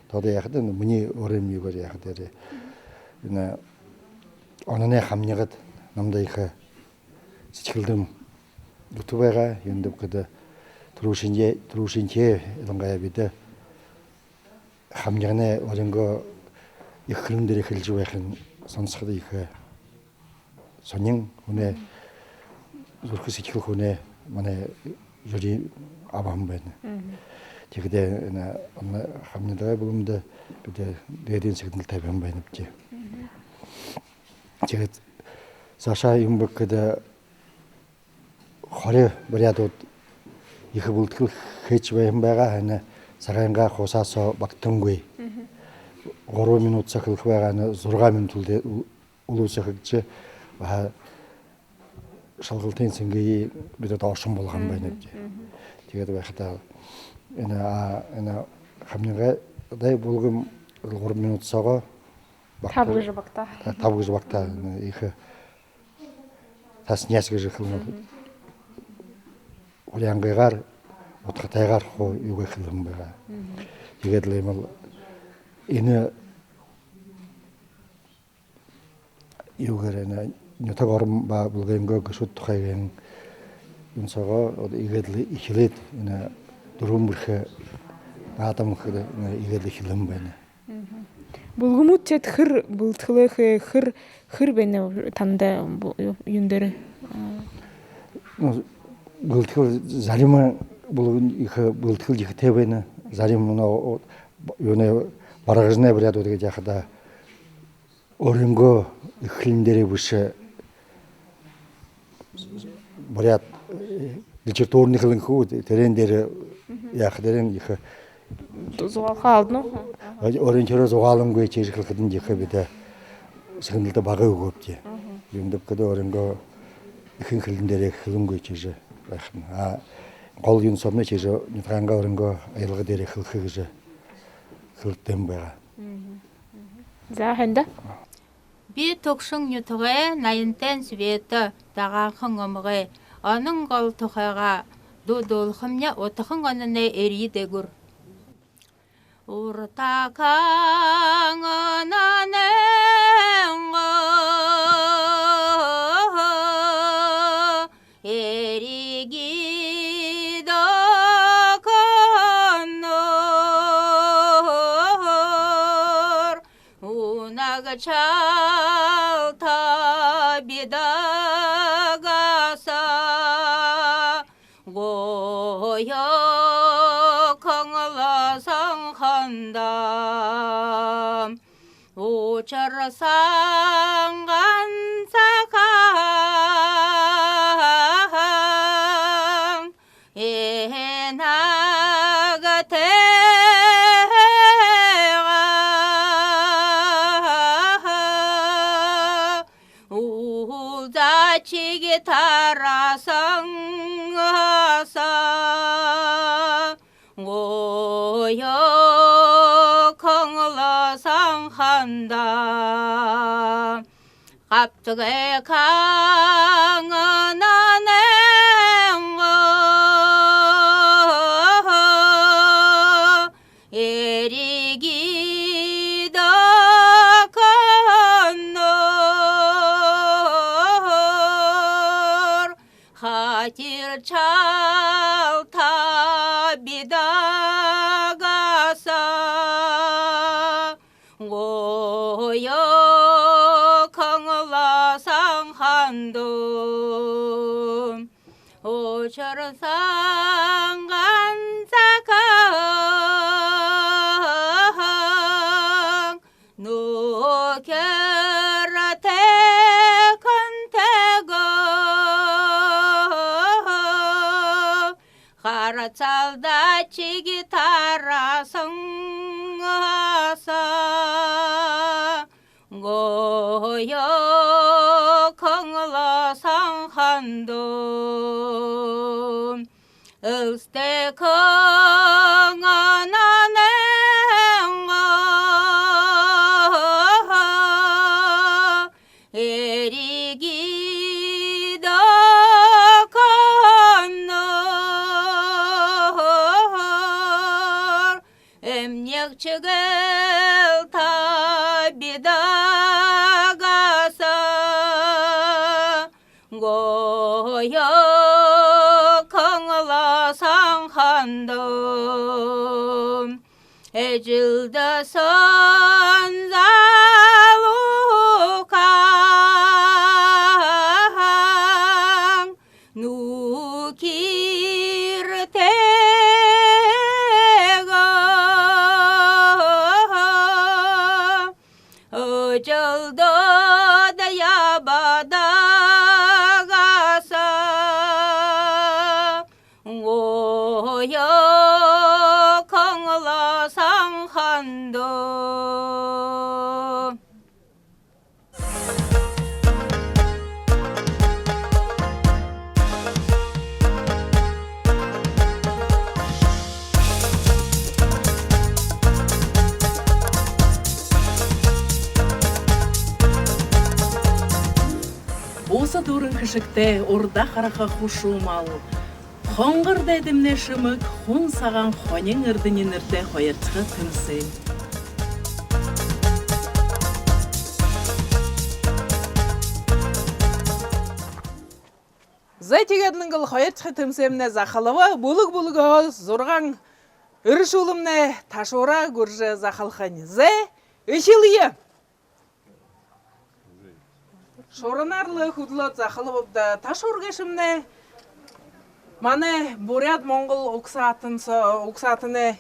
тоодо яахадаа, энэ минии өөрын юугээр яахадаа, энэ ононай хамнигад намда ехэ сэдьхэлдэм дүтэ байгаа. Юундэб гэхэдэ, түрүүшынхиеэ, түрүүшынхиеэ илангаяа бидэ хамниганай өөрынгөө эхэ хэлэн дээрэ хэлэжэ байхань соносоходо ехэ һонин, хүнэй зүрхэ сэдьхэл хүнэй манай жюри абаһан байна. Тиихэдээ энэ, энэ хамнигадаа бүлэмдэ бидэ дээдын сэгнэлтэ табиһан байнабди. Тиигээд саашаа юун бэ гэхэдэ, хори буряадууд ехэ бэлэдхэл хэжэ байһан байгаа, энэ сагайнгаа хугасаа соо багтангүй. Гурбан минута соо хэлэхэ байгаа, энэ зургаа минута үлдэ-, үлүү соо хэгдэжэ, баһа шалгалтын сэнгые бидэ доошонь болгоһон байнабди. Тиигээд байхадаа энэ, а, энэ хамнигадай бүлгэм гурбан минута соогоо багта-, таб гэжэ багтаа. Таб гэжэ багтаа, энэ ехэ тас няс гэжэ хэлэнэ. Хуряангыгаар удхатайгаар хуу юугээ хэлэһэн байгаа. Тиигээд лэ иимэл энэ юугээр энэ нютаг орон ба бүлгэмгөө гэшүүд тухайгаа юм соогоо иигээд лэ эхилээд энэ дүрбэн бэрхэ наадам гэхэдэ иигээд лэ эхилһэн байна. Бүлгэмүүд тэдэ хэр бэлэдхэлээ хээ, хэр, хэр байна танда бу-, юун дээрэ? Ну, бэлэдхэл зарим бүлгэм ехэ бэлэдхэл ехэтэй байна. Зарим, ну, юунэй, баргажанай буряадууд гэжэ яахадаа өөрынгөө эхэ хэлэн дээрээ бэшэ буряад литературна хэлэн хүү, тэрээн дээрэ яаха, тэрээн ехэ зугаалха алдан. Өөрынгөө зугаалангүй тиижэ хэлэхэдэнь ехэ бидэ сэхэнэлдэ бага үгөөбди. Юундэб гэхэдэ өөрынгөө эхэ хэлэн дээрээ хэлэнгүй тиижэ байха юм. А гол юун соомнай тиижэ нютагайнгаа өөрынгөө аялга дээрээ хэлэхэ гэжэ хэлэгдэһэн байгаа. За, һайн даа. Би Түгшэн нютагай Наянтайн Света, Дагаахан омогой. Онон гол тухайгаа дуу дуулахамни, утахан ононойнь эрье дээгүүр. Уртахан ононойнгоо эрьеги доконор, унагшалта бидагаса гоё хонголосон хондоо. Учарсан гансахан энэ нагтайгаа уулзажа гитараа сангаса гоё хонголосон хондоо. Габтагай хангананайнгаа эрьеги доконор, хатиршалта бидагаса гоё хонголосон хондоо. Учарсан гансахан нүхэртэй хүнтэйгөө харацалдажа гитараа сангаса гоё хонголосон хондоо. Элстэй хангананайнгаа эрьеги доконор, эмниг чигэлтэ бидагаса гоё хонголосон хондоо. Эжэлдэ соонь залуухан нүхэртэйгөө үжэлдөөд ябадагаса гоё хонголосон хондоо. Бууса дүүрэн хэшэгтэй, урда хараха хушуу мал. Хонгор дайдамнай шэмэг, хун сагаан хонин эрдэни нэрэтэй хоёрдохи тэмсээн. Зай, тиигээд лэ ингээл хоёрдохи тэмсээмнай захалба. Бүлэг бүлэгһөө зургаан эрэшүүлэмнай ташуураа гүржэ захалхань. Зай, эхилэе. Шуранаар лэ хүдэлөөд захалбабди даа. Ташуур гээшэмнай манай буряад-монгол угсаатан со-, угсаатанай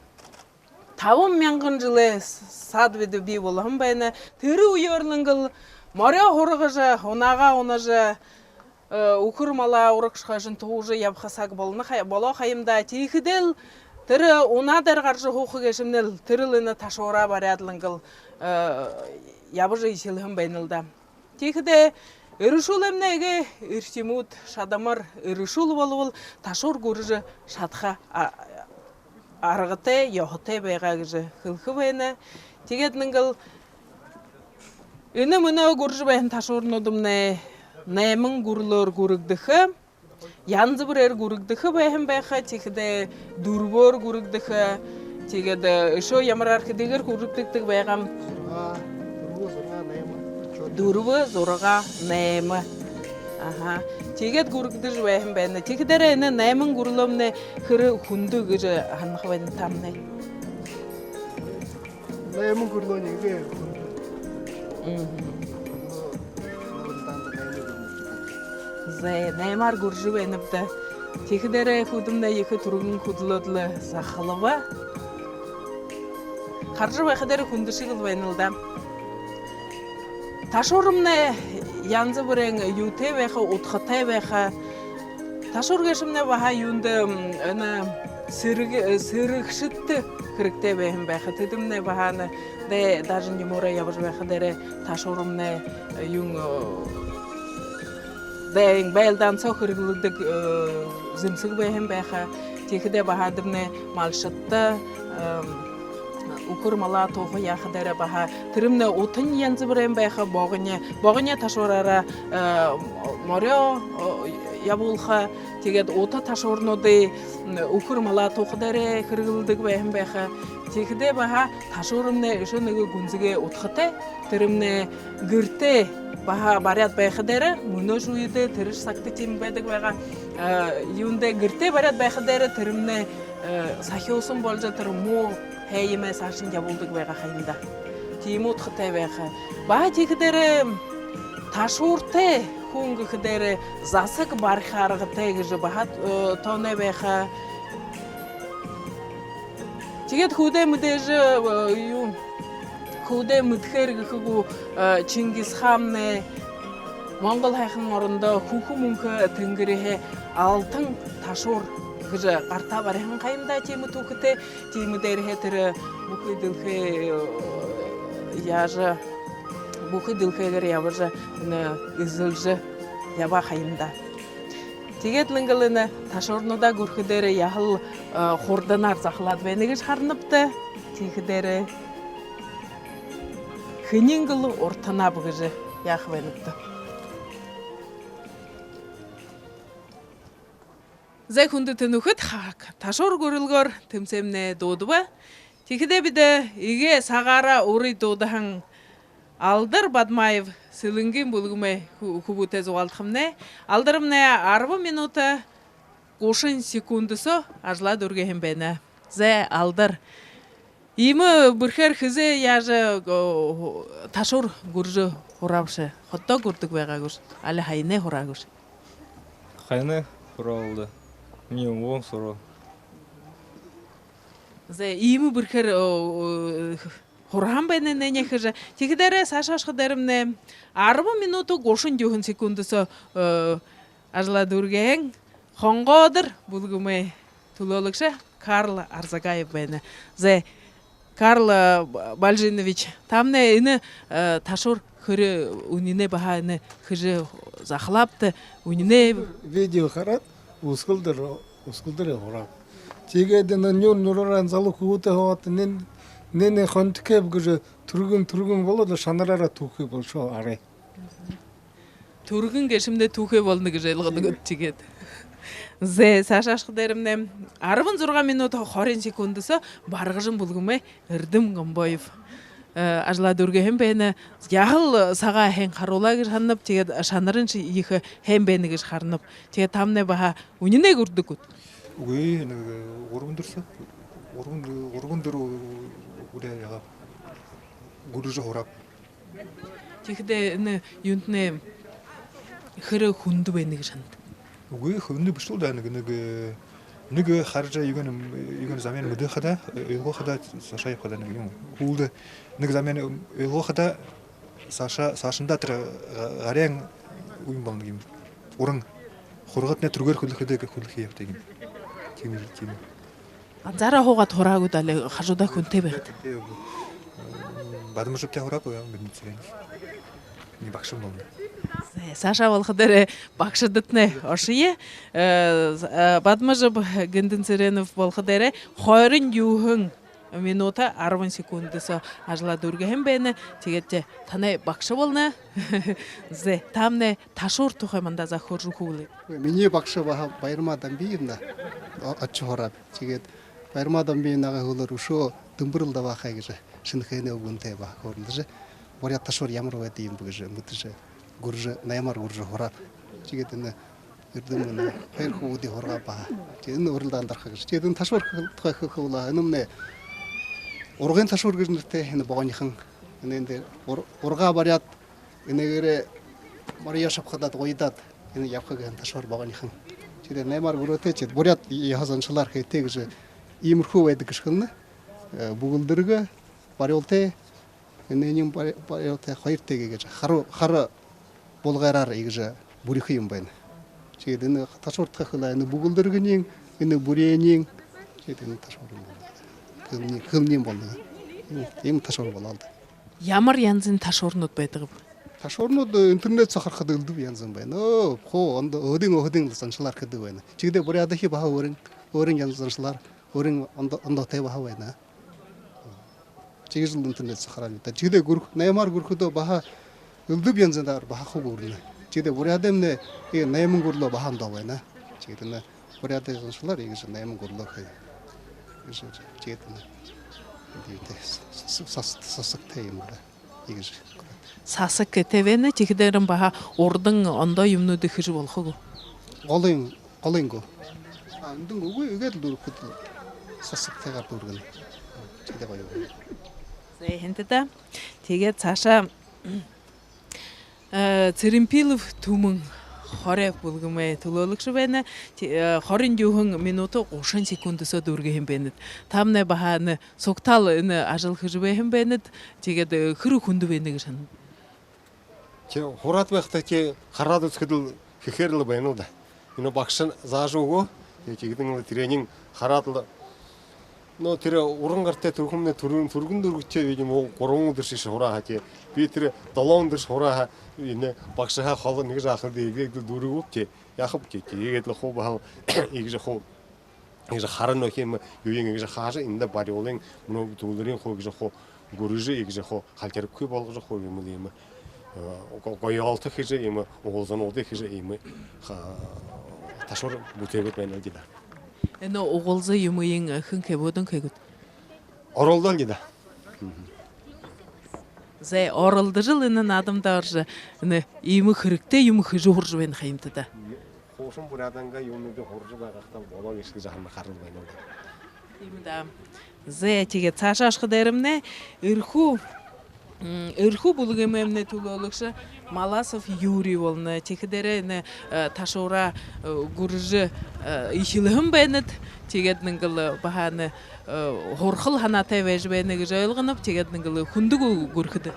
табан мянган жэлэй сад бидэ бии болоһон байна. Тэрэ үеэр лэ ингээл морёо һургажа, унаагаа унажа, э, үхэр малаа урагш хойшонь туужа ябаха саг болоно ха-, болоо ха юм даа. Тиихэдээл тэрэ унаа дээрэ гаража һууха гээшэмнай лэ тэрэл энэ ташуураа бариад лэ ингээл, э, ябажа эхилһэн байна лэ даа. Тиихэдээ эрэшүүлэмнай эгээ эрхимүүд шадамар эрэшүүл болбол ташуур гүржэ шадаха а-, аргатай, ёһотой байгаа гэжэ хэлэхэ байна. Тиигээд лэ ингээл энэ мүнөө гүржэ байһан ташуурнууднай найман гүрэлөөр гүрэгдэхэ, янза бүреэр гүрэгдэхэ байһан байха, тиихэдээ дүрбөөр гүрэгдэхэ, тиигээд, э, үшөө ямараар хэдыгээр гүрэгдэгдэг байгаа юм? Зургаа, дүрбэ, зургаа, найма. Дүрбэ, зургаа, найма. Аха. Тиигээд гүрэгдэжэ байһан байна. Тиихэдээрээ энэ найман гүрэлөөнэй хэр хүндэ гэжэ һанаха байнат таамнай? Найман гүрэлөөнэй эгээ хүндэ. Мгм. Зай, наймаар гүржэ байнабди даа. Тиихэдээрээ хүдэлэмнай ехэ түргэн хүдэлөөд лэ захалба. Хаража байхадаараа хүндэшэг лэ байна лэ даа. Ташуурамнай янза бүриин юутэй байха, удхатай байха. Ташуур гээшэмнай баһа юундэ, м, энэ сэрэг-, э, сэрэгшэдтэ хэрэгтэй байһан байха. Тэдэмнай баһа энэ дэ-, даже юумээрээ ябажа байхадаараа ташуурамнай, э, юун, э, дайн байлдаан соо хэрэглэдэг, э, зэмсэг байһан байха. Тиихэдээ баһа эдэмнай малшадта, эм, үхэр малаа тууха яахадаараа баһа тэрэмнай утань янза бүриин байха, богони, богони ташуураараа, э, морёо, э, ябуулха. Тиигээд ута ташуурнуудые, м, үхэр малаа туухадаараа хэрэглэдэг байһан байха. Тиихэдээ баһа ташуурамнай үшөө нэгэ гүнзэгы удхатай. Тэрэмнай гэртээ баһа бариад байхадаараа, мүнөөшье үедэ, тэрэшье сагта тиимэ байдаг байгаа. Э, юундэ гэртээ бариад байхадаараа тэрэмнай, э, сахюусан боложо, тэрэ муу һайн юумэ саашань ябуулдаг байгаа ха юм даа. Тиимэ удхатай байха. Баһа тиихэдээрээ ташууртай хүн гэхэдээрээ засаг бариха аргатай гэжэ баһа, э, тооной байха. Тиигээд хүүдээ мэдээжэ, э, юу, хүүдээ мэдэхээр гэхэ гү, э, Чингис хаамнай Монгол һайхан орондоо хүхэ мүнхэ тэнгэриһээ алтан ташуур гэжэ гартаа бариһан ха юм даа, тиимэ түүхэтэй. Тиимэ дээрэһээ тэрэ бүхы дэлхэй, э, яажа, бүхы дэлхэйгээр ябажа, энэ эзэлжэ ябаа ха юм даа. Тиигээд лэ ингээл энэ ташуурнуудаа гүрэхэдээрээ яһала, э, хурданаар захалаад байна гэжэ харанабди даа. Тиихэдээрээ хэниинь гэл уртанаб гэжэ яаха байнабди даа. Зай, хүндэтэ нүхэд, ха-, ташуур гүрэлгөөр тэмсээмнай дуудаба. Тиихэдээ бидэ эгээ сагаараа урид дуудаһан Алдар Бадмаев Сэлэнгын бүлгэмэй хү-, хүбүүтэй зугаалдахамнай. Алдармнай арбан минута гушан секунд соо ажалаа дүүргэһэн байна. Зай, Алдар, иимэ бэрхээр хэзээ яажа, о, ташуур гүрэжэ һураабши? Ходо гүрэдэг байгаа гүш, али һаяна һураа гүш? Һаяна һурааб даа. Минии үмгөө һураа. Зай, иимэ бэрхээр, о, о, һураһан байна нэ, нэгэ хэжэ. Тиихэдээрээ саашаа ошоходоромнай арбан минута гушан юһэн секунд соо, о, ажалаа дүүргэһэн Хонгоодор бүлгэмэй түлөөлэгшэ Карл Арзагаев байна. Зай, Карл, э, Бальжинович, таамнай энэ, э, ташуур хэр үнинэй, баһа энэ хэжэ захалаабта, үнинэй? Видео хараад, үсэгэлдэр, үсэгэлдэр һурааб. Тиигээд энэ нюур нюураараа залуу хүбүүтэй һуугаад, нэн, нэн хонтокэб гэжэ түргэн, түргэн болоод, шанараараа түүхэ болошоо арай. Түргэн гээшэмнай түүхэ болоно гэжэ ойлгодог тиигээд. Зэ, саашаа ошохо дээрэмнай арбан зургаан минута хорин секунда соо Баргажан бүлгэмэй Эрдэм Гомбоев, э, ажалаа дүүргэһэн байна. Яһала сагаа һайн харуулаа гэжэ һананаб, тиигээд шанарынь ехэ һайн байна гэжэ харанаб. Тиигээд таамнай баһа үнинэй гүрэдэг гүт? Үгы, нэгэ гурбан дүрэ соо. Гурбан дү-, гурбан дүрэ гүрээ яагааб. Гүрэжэ һурааб. Тиихэдээ энэ юунтнай хэр хүндэ байна гэжэ һананат? Үгы, хүндэ бэшэл даа, нэгэ, нэгэ, нэгэ хаража, юугээ, юугээ замяан мэдээ хадаа, ойлгоо хадаа, саашаа ябаха даа, нэгэ юм. Хүлдэ нэгэ замяан ойлгоо хадаа, саашаа, саашандаа тэрэ га-, гаряан юм болоно юм. Уран хургатнай түргөөр хүлхэ даа, хүлхэ ябадаг юм. Тиимэ, тиимэ. Ганзаараа һуугаад һураа гүт, али хажуудаа хүнтэй байгаад? Тээ, үгы. Бадмажабтай һурааб, Гэнтэн Цыренов. Минии багшам болоно. Зэ, саашаа болохо дээрээ багшадатнай ошоё. Э, э, Бадмажаб Гэнтэн Цыренов болохо дээрээ хорин юһэн минута арбан секунда соо ажалаа дүүргэһэн байна. Тиигээд танай багша болоно. Зэ, таамнай ташуур тухай мандаа захи хөөрэжэ үгэхэ гүт? Минии багша баһа Баярма Дамбиевна, о-, ошожо һурааб. Тиигээд Баярма Дамбиевнагай һүүлээр үшөө Дэмбэрэл Дабаахай гэжэ Шэнэхээнэй үбгэнтэй баһа хөөрэлдэжэ, буряад ташуур ямар байдаг юм бэ гэжэ мэдэжэ, гүрэжэ, наймаар гүрэжэ һурааб. Тиигээд энэ Эрдэм энэ хоёр хүүгэдые һургааб баһа. Тиигээд энэ урилдаанда ороһон гэжэ. Тиигээд энэ ташуур хэл-, тухай хэлэхэ болоо. Энэмнай ургын ташуур гэжэ нэрэтэй, энэ богонихон. Энэ эндэ ур-, ургаа баряад, энээгээрээ морёо шабхадаад, гуйдаад, энэ ябаха гэһэн ташуур богонихон. Тиигээд наймаар гүрөөтэй, тиигээд буряад ёһо заншалаар хэхэтэй гэжэ, иимэрхүү байдаг гэжэ хэлэнэ. Э, бүгэлдэргэ, барюултай, энээнь барю-, барюултай, хоёр тээгээ гэжэ, хара, хара булгаараар иигэжэ бүрихэн юм байна. Тиигээд энэ ташуур тухай хэлээ, энэ бүгэлдэргэниинь, энэ бүреэниинь, тиигээд энэ ташуур юм байна. Хэлэниинь, хэлэниинь болоно. Иимэ, иимэ ташуур болоо л даа. Ямар янзын ташуурнууд байдаг бэ? Ташуурнууд, э, интернет соо харахада элдэб янзын байна. Оо, хуу ондо, өөрын өөһэдын заншалаар хэдэг байна. Тиигэдэ буряадайхи баһа өөрын, өөрын янзын заншалаар, өөрын ондо-, ондоотой баһа байна. Тиигэжэл интернет соо хараа юм даа. Тиигэдэ гүрэх-, наймаар гүрэхэдөө баһа элдэб янзынаар баһа хуу гүрэнэ. Тиигэдэ буряадаймнай, э, найман гүрэлөө баһа ондоо байна. Тиигээд энэ буряадай заншалаар иигэжэ найман гүрэлөө хээ. Иигэжэ, тиигээд энэ, тиигээд с-, с-, сас-, сасагтай юм даа. Иигэжэ. Сасаг гэжэ байна, тиихэдээрээ баһа урдын ондоо юумэнүүдые хэжэ болохо гү? Голынь, голынь гү? А, эндэнь үгы, иигээд лэ дүүргэхэдэл сасагтайгаар дүүргэнэ. Тиигээд гоё. Зэ, һайн даа. Тиигээд саашаа, э, Цыремпилов Түмэн Хоряа бүлгэмэй түлөөлэгшэ байна. Ти-, э, хорин юһэн минута гушан секунда соо дүүргэһэн байнат. Таамнай баһа энэ сугтаа л энэ ажал хэжэ байһан байнат. Тиигээд, э, хэр хүндэ байна гэжэ һананат? Тээ, һураад байхадаа тээ, хараад үзэхэдэл хэхээр лэ байна л даа. Энэ багша заажа үгөө. Тээ, тиигээд лэ тэрэниие хараад лэ. Но тэрэ уран гартай түргэмнай түргэн, түргэн дүүргэжэ, видимо, гурбан үдэр шье һураа һаа, тээ. Би тэрэ долоон үдэр шье һураа һаа, энэ багшаһаа холо нэгэ жаахан дээрэ иигээд лэ дүүргэбэб, тээ. Яахаб, тээ, тээ. Иигээд лэ хуу баһал иигэжэ хуу иигэжэ харан охи юм, юуень иигэжэ хаажа, эндэ барюулынь, мүнөө түүлэрынь хуу иигэжэ хуу гүрэжэ, иигэжэ хуу халтираггүй болгожо хуу юм лэ юм. Э, го-, гоёолто хэжэ юм, угалзануудые хэжэ юм. Ха-, ташуур бүтээгээд байна л даа. Энэ угалза юумыень хэн хэбөөд, хэн хээгүйт? Оролдоол даа. Зэ, оролдожол энэ наадамда орожо, энэ иимэ хэрэгтэй юумэ хэжэ һуража байна ха юмта даа. Хуушан буряадайнгаа юумэнүүдые һуража байгаад болоо гээшэ гэжэ һанаа, харал байна л даа. Иимэ даа. Зэ, тиигээд саашаа ошохо дээрэмнай Эрхүү, м, Эрхүү бүлгэмэймнай түлөөлэгшэ Маласов Юрий болоно. Тиихэдээрээ энэ, э, ташуураа, э, гүрэжэ, э, эхилһэн байнат. Тиигээд нэгэл, э, баһа энэ, э, һурхал һанаатай байжа байна гэжэ ойлгоноб. Тиигээд нэгэл хүндэ гү гүрэхэдэ?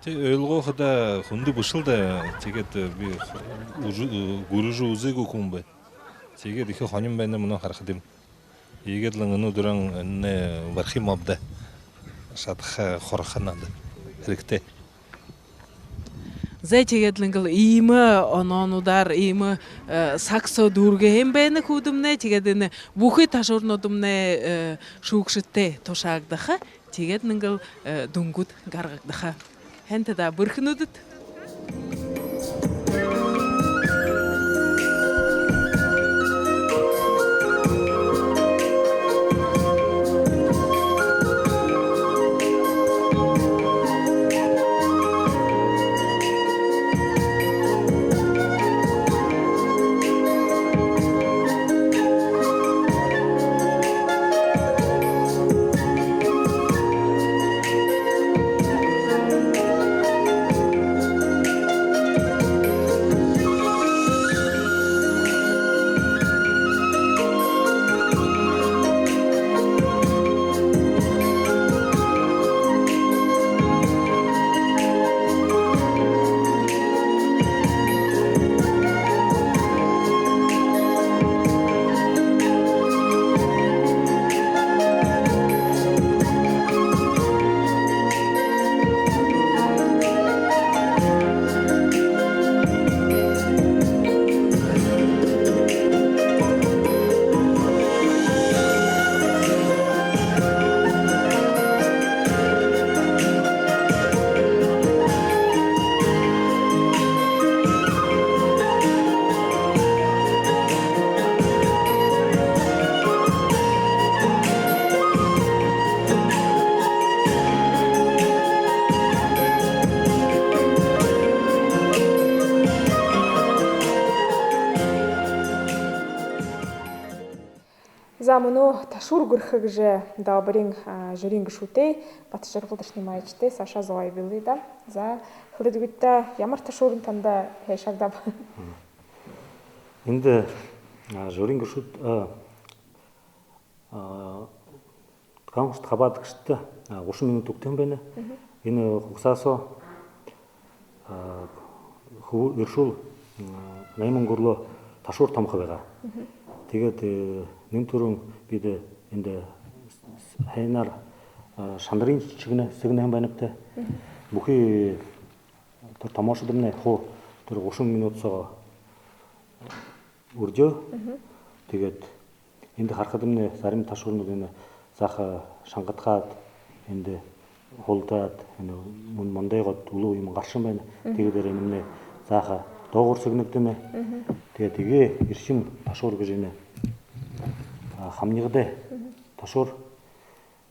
Тээ, ойлгоо хадаа хүндэ бэшэл даа. Тиигээд, э, би үжэ-, э, гүрэжэ үзөөгүй хүн бэ. Тиигээд ехэ һонин байна мүнөө харахадам. Иигээд лэ энэ үдэрөөн энэ бархим абда. Шадаха, һураха надо. Хэрэгтэй. Зэ, тиигээд лэ нэгэл иимэ оноонуудаар, иимэ, э, саг соо дүүргэһэн байна хүбүүдэмнай. Тиигээд энэ бүхы ташуурнуудымнай, э, шүүгшэдтэй тушаагдаха. Тиигээд нэгэл, э, дүнгүүд гаргагдаха. Һайн даа, бэрхэнүүд. За, мүнөө ташуур гүрэхэ гэжэ Дообориин, а, жюриин гэшүүдтэй, Батожаргал Дашинимаевичтай саашаа зугаа бэлэй даа. За, хэлэжэ үгыт даа, ямар ташуурнууд танда хэшэгдэбэ? Эндэ, а, жюриин гэшүүд, а, а, конкурсдо хабаадагшадта, а, гушан минута үгтэһэн байна. Энэ хугасаа соо, а, хү-, эрэшүүл, а, найман гүрэлөө ташуур томохо байгаа. Тиигээд, э, нэн түрүүн бидэ эндэ һайнаар, а, шанарынь шэгнэ-, сэгнэһэн байнабди. Бүхы тэрэ томоошодомнай хуу тэрэ гушан минута соо үрдёө. Тиигээд эндэ харахадамнай зарим ташуурнууд энэ заха шангадхаад, эндэ хулдаад, энэ мүн мондойгоод үлүү юумэн гаршан байна. Тиигээд дээрэ энэмнай заха доогуур сэгнэгдэнэ. Тиигээд эгээ эршэм ташуур гэжэ энэ, а, хамнигадай ташуур.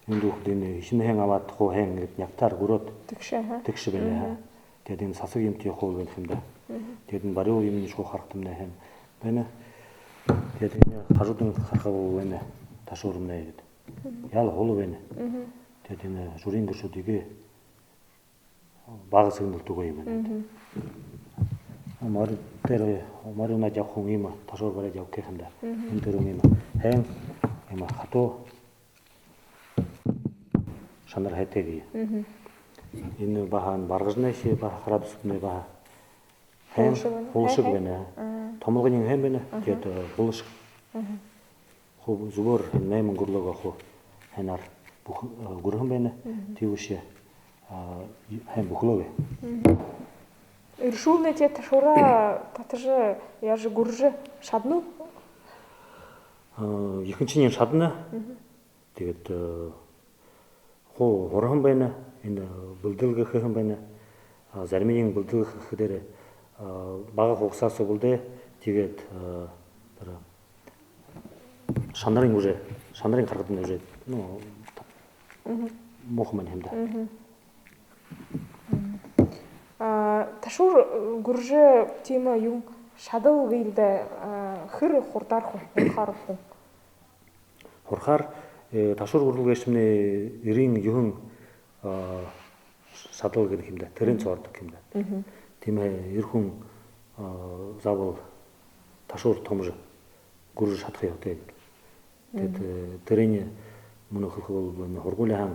Эндэ үхибүүд энэ эшэнһээнь абаад, хуу һайн иигээд нягтаар гүрөөд тэгшэ, аха, тэгшэ байна, аха. Тиигээд энэ сасаг юумэтэй хуу байна юм даа. Тиигээд энэ барюул юумэниинь хуу харахадамнай һайн байна. Тиигээд энэ хажуудань харахада байна, ташуурнай гээд. Яал хуу байна. Тиигээд энэ жюриин гэшүүд иигээ бага сэгнэлтэ үгөө юм байна. Морин дээрэ, морин унаад ябаха хүн иимэ ташуур бариад ябаха гээшэ юм даа. Энэ түрүүн иимэ һайн, иимэ хатуу шанар һайтай гээ. Энэ баһа баргажанайшье баһа хараад үзэхэдэмнай баһа һайн, хулашаг байна. Хулашаг байна. Томолгониинь һайн байна. Тиигээд, э, хулашаг. Хуу зүбөөр найман гүрэлөө хуу һайнаар бүхэ-, э, гүрэһэн байна. Тиибэшье, а, һайн бүхэлөө гээ. Эрэшүүлнай тиигээд ташуураа татажа, яажа гүрэжэ шадана гү? А, ехэнхинь шадана. Тиигээд, э, хуу һураһан байна, энэ бэлдэлгэ хэһэн байна. А, зариманиинь бэлдэлгэ хэхэ дээрээ, а, бага хугасаа соо бэлдээ, тиигээд, э, тэрэ шанарынь уже, шанарынь харахадань уже, ну, муухай байна юм даа. А, ташуур, э, гүрэжэ тиимэ юун шадал гээл даа, а, хэр хурдаар ху-, хурхаар хүн? Хурхаар, э, ташуур гүрэл гээшэмнай эрын юһэн, а, шадал гэнэ юм даа, тэрээн соо ородог юм даа. Тиимэ эрэ хүн, а, заабол ташуур томожо гүрэжэ шадаха ёһотой юм. Тиигээд, э, тэрэниие мүнөө хэлэхэ болбол энэ һургуулиһаа,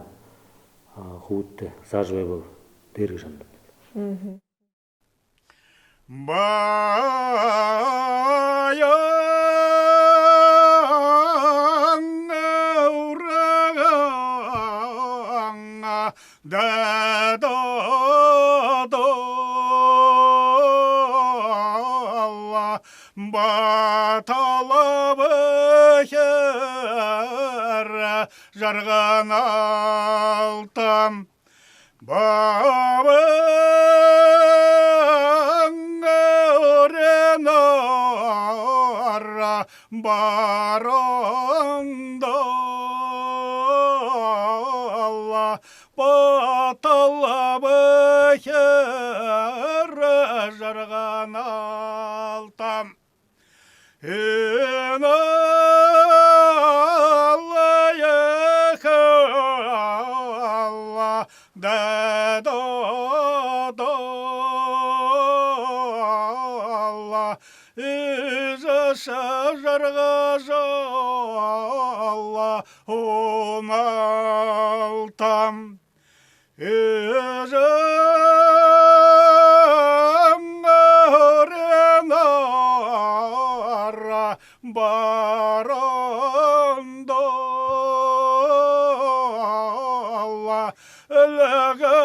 а, хүбүүдтэ заажа байбал дээрэ гэжэ һананаб. Баян ураган дадал баталба хэр жаргана алтан. Баабайн үреэнээр барандал баталба хэр жаргана алтан. Энэ алай хала дадал эжы жаргажа унаалтан. Эжын үреэнээр барандал эльгэ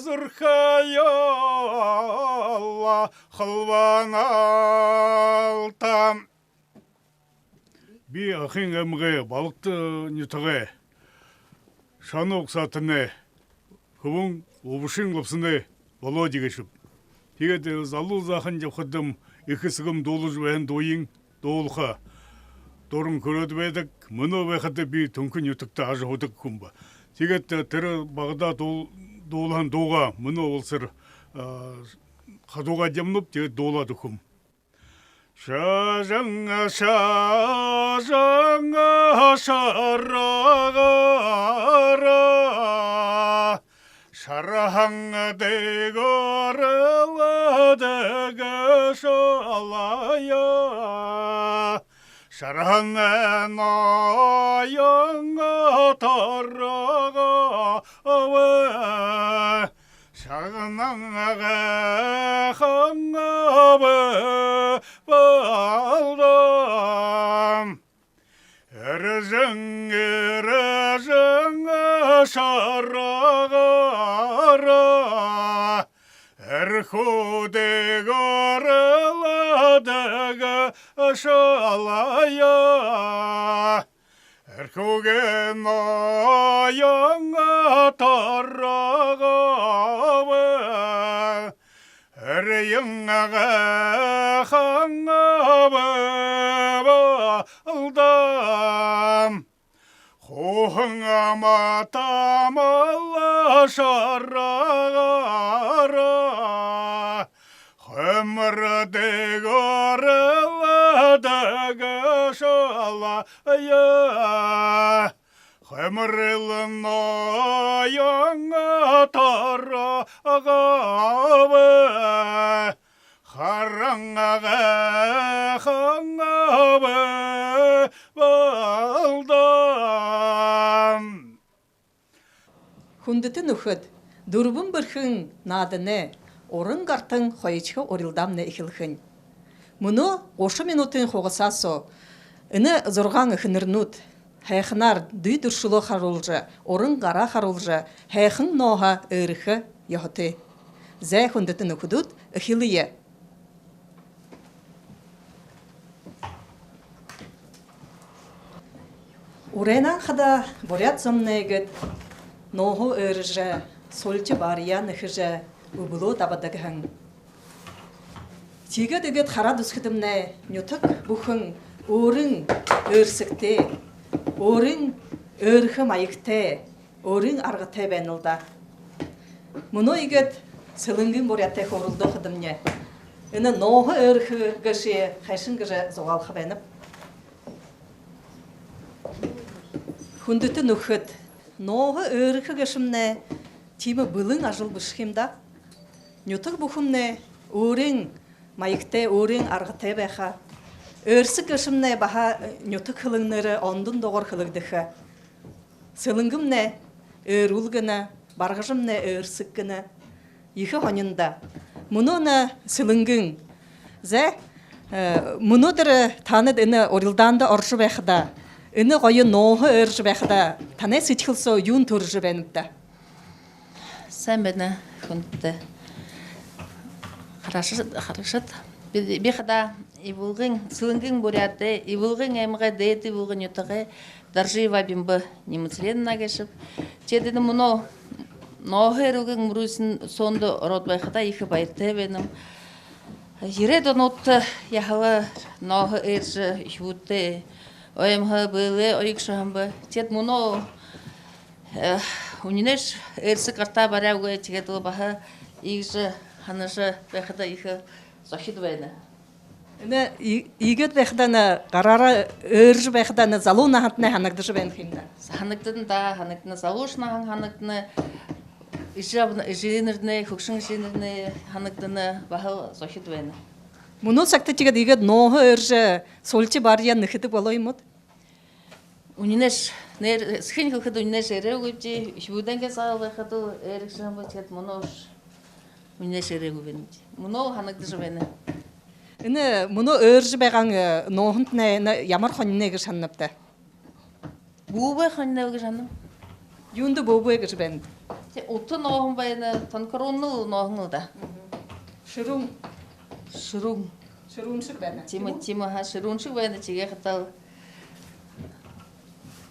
зүрхөө юул халбана алтан. Би Агын аймагай Балагта нютагай Шоно угсаатанай хүбүүн Убашын Лабсанай Володя гээшэб. Тиигээд залуу заахан ябахадам эхэ эсэгэм дуулажа байһан дууень дуулаха дуран хүрөөд байдаг. Мүнөө байхада би Түнхэн нютагта ажаһуудаг хүн ба. Тиигээд тэрэ багадаа дуу-, дуулаһан дуугаа мүнөө болосор, а, хадуугаад ябанаб, тиигээд дуулаад үгэхэм. Шажан, шажан, Шаргаараа шарһан дээгүүр лэдгэшэлээ. Шарһанай ноён торгоо бэ, шагнан гайхан бэ болдом. Эржэн, эржэн шаргаараа Эрхүү дээгүүр лэдгэшэлээ. Эрхүүгэй ноён торгоо бэ, эрьен гайхан бэ болдом. Хууһан амтамал шаргаараа хоймор дээгүүр лэдгэшэлээ. Хойморой ноён торгоо бэ, харан гайхан бэ болдом. Хүндэтэ нүхэд, «Дүрбэн бэрхын» нааданай уран гартан хоёрдохи урилдаамнай эхилхэнь. Мүнөө гушан минутын хугасаа соо энэ зургаан эхэнэрнүүд һайханаар дүй дүршэлөө харуулжа, уран гараа харуулжа, һайхан нооһо ээрхэ ёһотой. Зай, хүндэтэ нүхэдүүд, эхилэе. Урайнай хадаа буряад зомнай иигээд нооһо ээржэ, сольти баарияа нэхэжэ, үбэлөө дабадаг һэн. Тиигээд иигээд хараад үзэхэдэмнай, нютаг бүхэн өөрын ээрсэгтэй, өөрын ээрхэ маягтай, өөрын аргатай байнал даа. Мүнөө иигээд Сэлэнгын буряадтай хөөрэлдөөхэдэмнай, энэ нооһо ээрхэ гээшые хайшан гэжэ зугаалха байнаб? Хүндэтэ нүхэд, нооһо ээрхэ гээшэмнай тиимэ бэлэн ажал бэшэ юм даа. Нютаг бүхэмнай өөрын маягтай, өөрын аргатай байха. Ээрсэг гээшэмнай баһа нютаг хэлэнээрээ ондоо дугаар хэлэгдэхэ. Сэлэнгэмнай ээрүүл гэнэ, Баргажамнай ээрсэг гэнэ. Ехэ һонин даа. Мүнөө энэ Сэлэнгын. Зай, мүнөөдэр таанад энэ урилдаанда орожо байхадаа, энэ гоё нооһо ээржэ байхадаа, танай сэдьхэл соо юун түрэжэ байнаб даа? Сайн байна, хүндэтэ харагшад, харагшад. Би, би хадаа Ивалгын, Сэлэнгын буряадай, Ивалгын аймагай Дээдэ Ивалгын нютагай Доржиева Бимба Нимцыреновна гээшэб. Тиигээд энэ мүнөө нооһо ээрүүгэй мүрысөөн соондо ороод байхадаа ехэ баяртай байнам. Ерээд онуудта яһала нооһо ээржэ, үхибүүдтэ оймһо бэлэй оёгшо һэм бэ. Тиигээд мүнөө, э, үнинэйш ээрсэг гартаа баряа үгы, тиигээд лэ баһа иигэжэ һанажа байхада ехэ зохид байна. Энэ и-, иигээд байхадаа, энэ гараараа ээржэ байхадаа, энэ залуу наһатнай һанагдажа байна ха юм даа. Һанагдана даа, һанагдана. Залуушье наһан һанагдана. Эжы абань, эжынэрнай, хүгшэн эжынэрнай һанагдана, баһал зохид байна. Мүнөө сагта тиигээд иигээд нооһо ээржэ, сольти баарияа нэхэдэг болоо юм гүт? Үнинэйш, нээр-, сэхынь хэлэхэдэ, үнинэйш ээрээгүй бди, үхибүүдэйнгээ заабол байхадал ээржэ һэм бэ, тиигээд мүнөөш үнинэйш ээрээгүй байна бди. Мүнөө һанагдажа байна. Энэ мүнөө ээржэ байгаа, э, нооһонтнай, энэ ямар һонинай гэжэ һананабта? Бүүбэй һонинай гэжэ һананам. Юундэ бүүбэй гэжэ байна? Тэ, ута нооһон байна, тонкоруунал нооһон лэ даа. Мгм. Шэрүүн. Шэрүүн. Шэрүүншэг байна. Тиимэ, тиимэ, аха, шэрүүншэг байна, тиигэхэдэл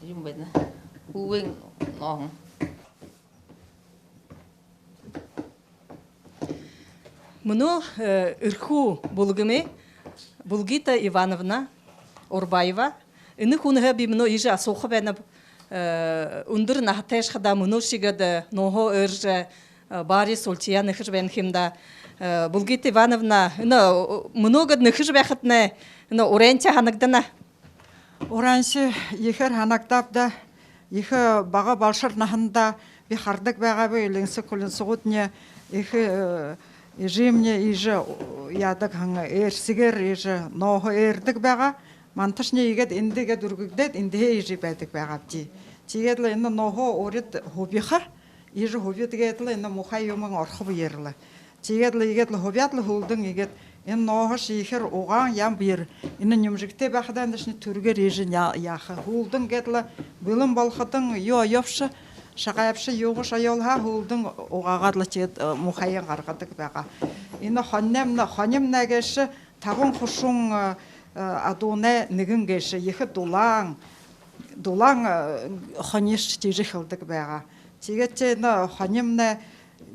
юм байна. Бүүбэй нооһон. Мүнөө, э, Эрхүү бүлгэмэй Булгита Ивановна Урбаева. Энэ хүнһээ би мүнөө иигэжэ асууха байнаб, э, үндэр наһатайш хадаа, мүнөөш иигээд, э, нооһо ээржэ, э, баары, сольтияа нэхэжэ байна ха юм даа. Э, Булгита Ивановна, энэ, э, мүнөө гээд нэхэжэ байхадатнай, энэ урайнтай һанагдана? Уранси ехээр һанагдааб даа, ехэ бага балшар наһандаа би хардаг байгааб, элинсэг хулинсагуудни ехэ, э, эжымни иижэ яадаг һэн, ээрсэгээр иижэ нооһо ээрдэг байгаа. Манташни иигээд эндэ иигээд үргэгдээд, эндэһээ иижэ байдаг байгаабди. Тиигээд лэ энэ нооһо урид һубиха, иижэ һубиха гээд лэ энэ муухай юумэн орохо бэеэр лэ. Тиигээд лэ иигээд лэ һубяад лэ һүүлдэнь иигээд энэ нооһошни ехээр угаан, ям бэеэр. Энэ нэмжэгтэй байхадаа эндэ шни түргөөр иижэ ня-, яаха. Һүүлдэнь гээд лэ бэлэн болоходонь юу оёобши, шагайбши, юумэшье оёолһаа һүүлдэнь угаагаад лэ тиигээд, э, муухайень гаргадаг байгаа. Энэ хонинь, хонинь гээшэ табан хушуун, э, э, адуунай нэгэн гээшэ, ехэ дулаан, дулаан, э, хонишье тиижэ хэлдэг байгаа. Тиигээд тэ энэ хонинь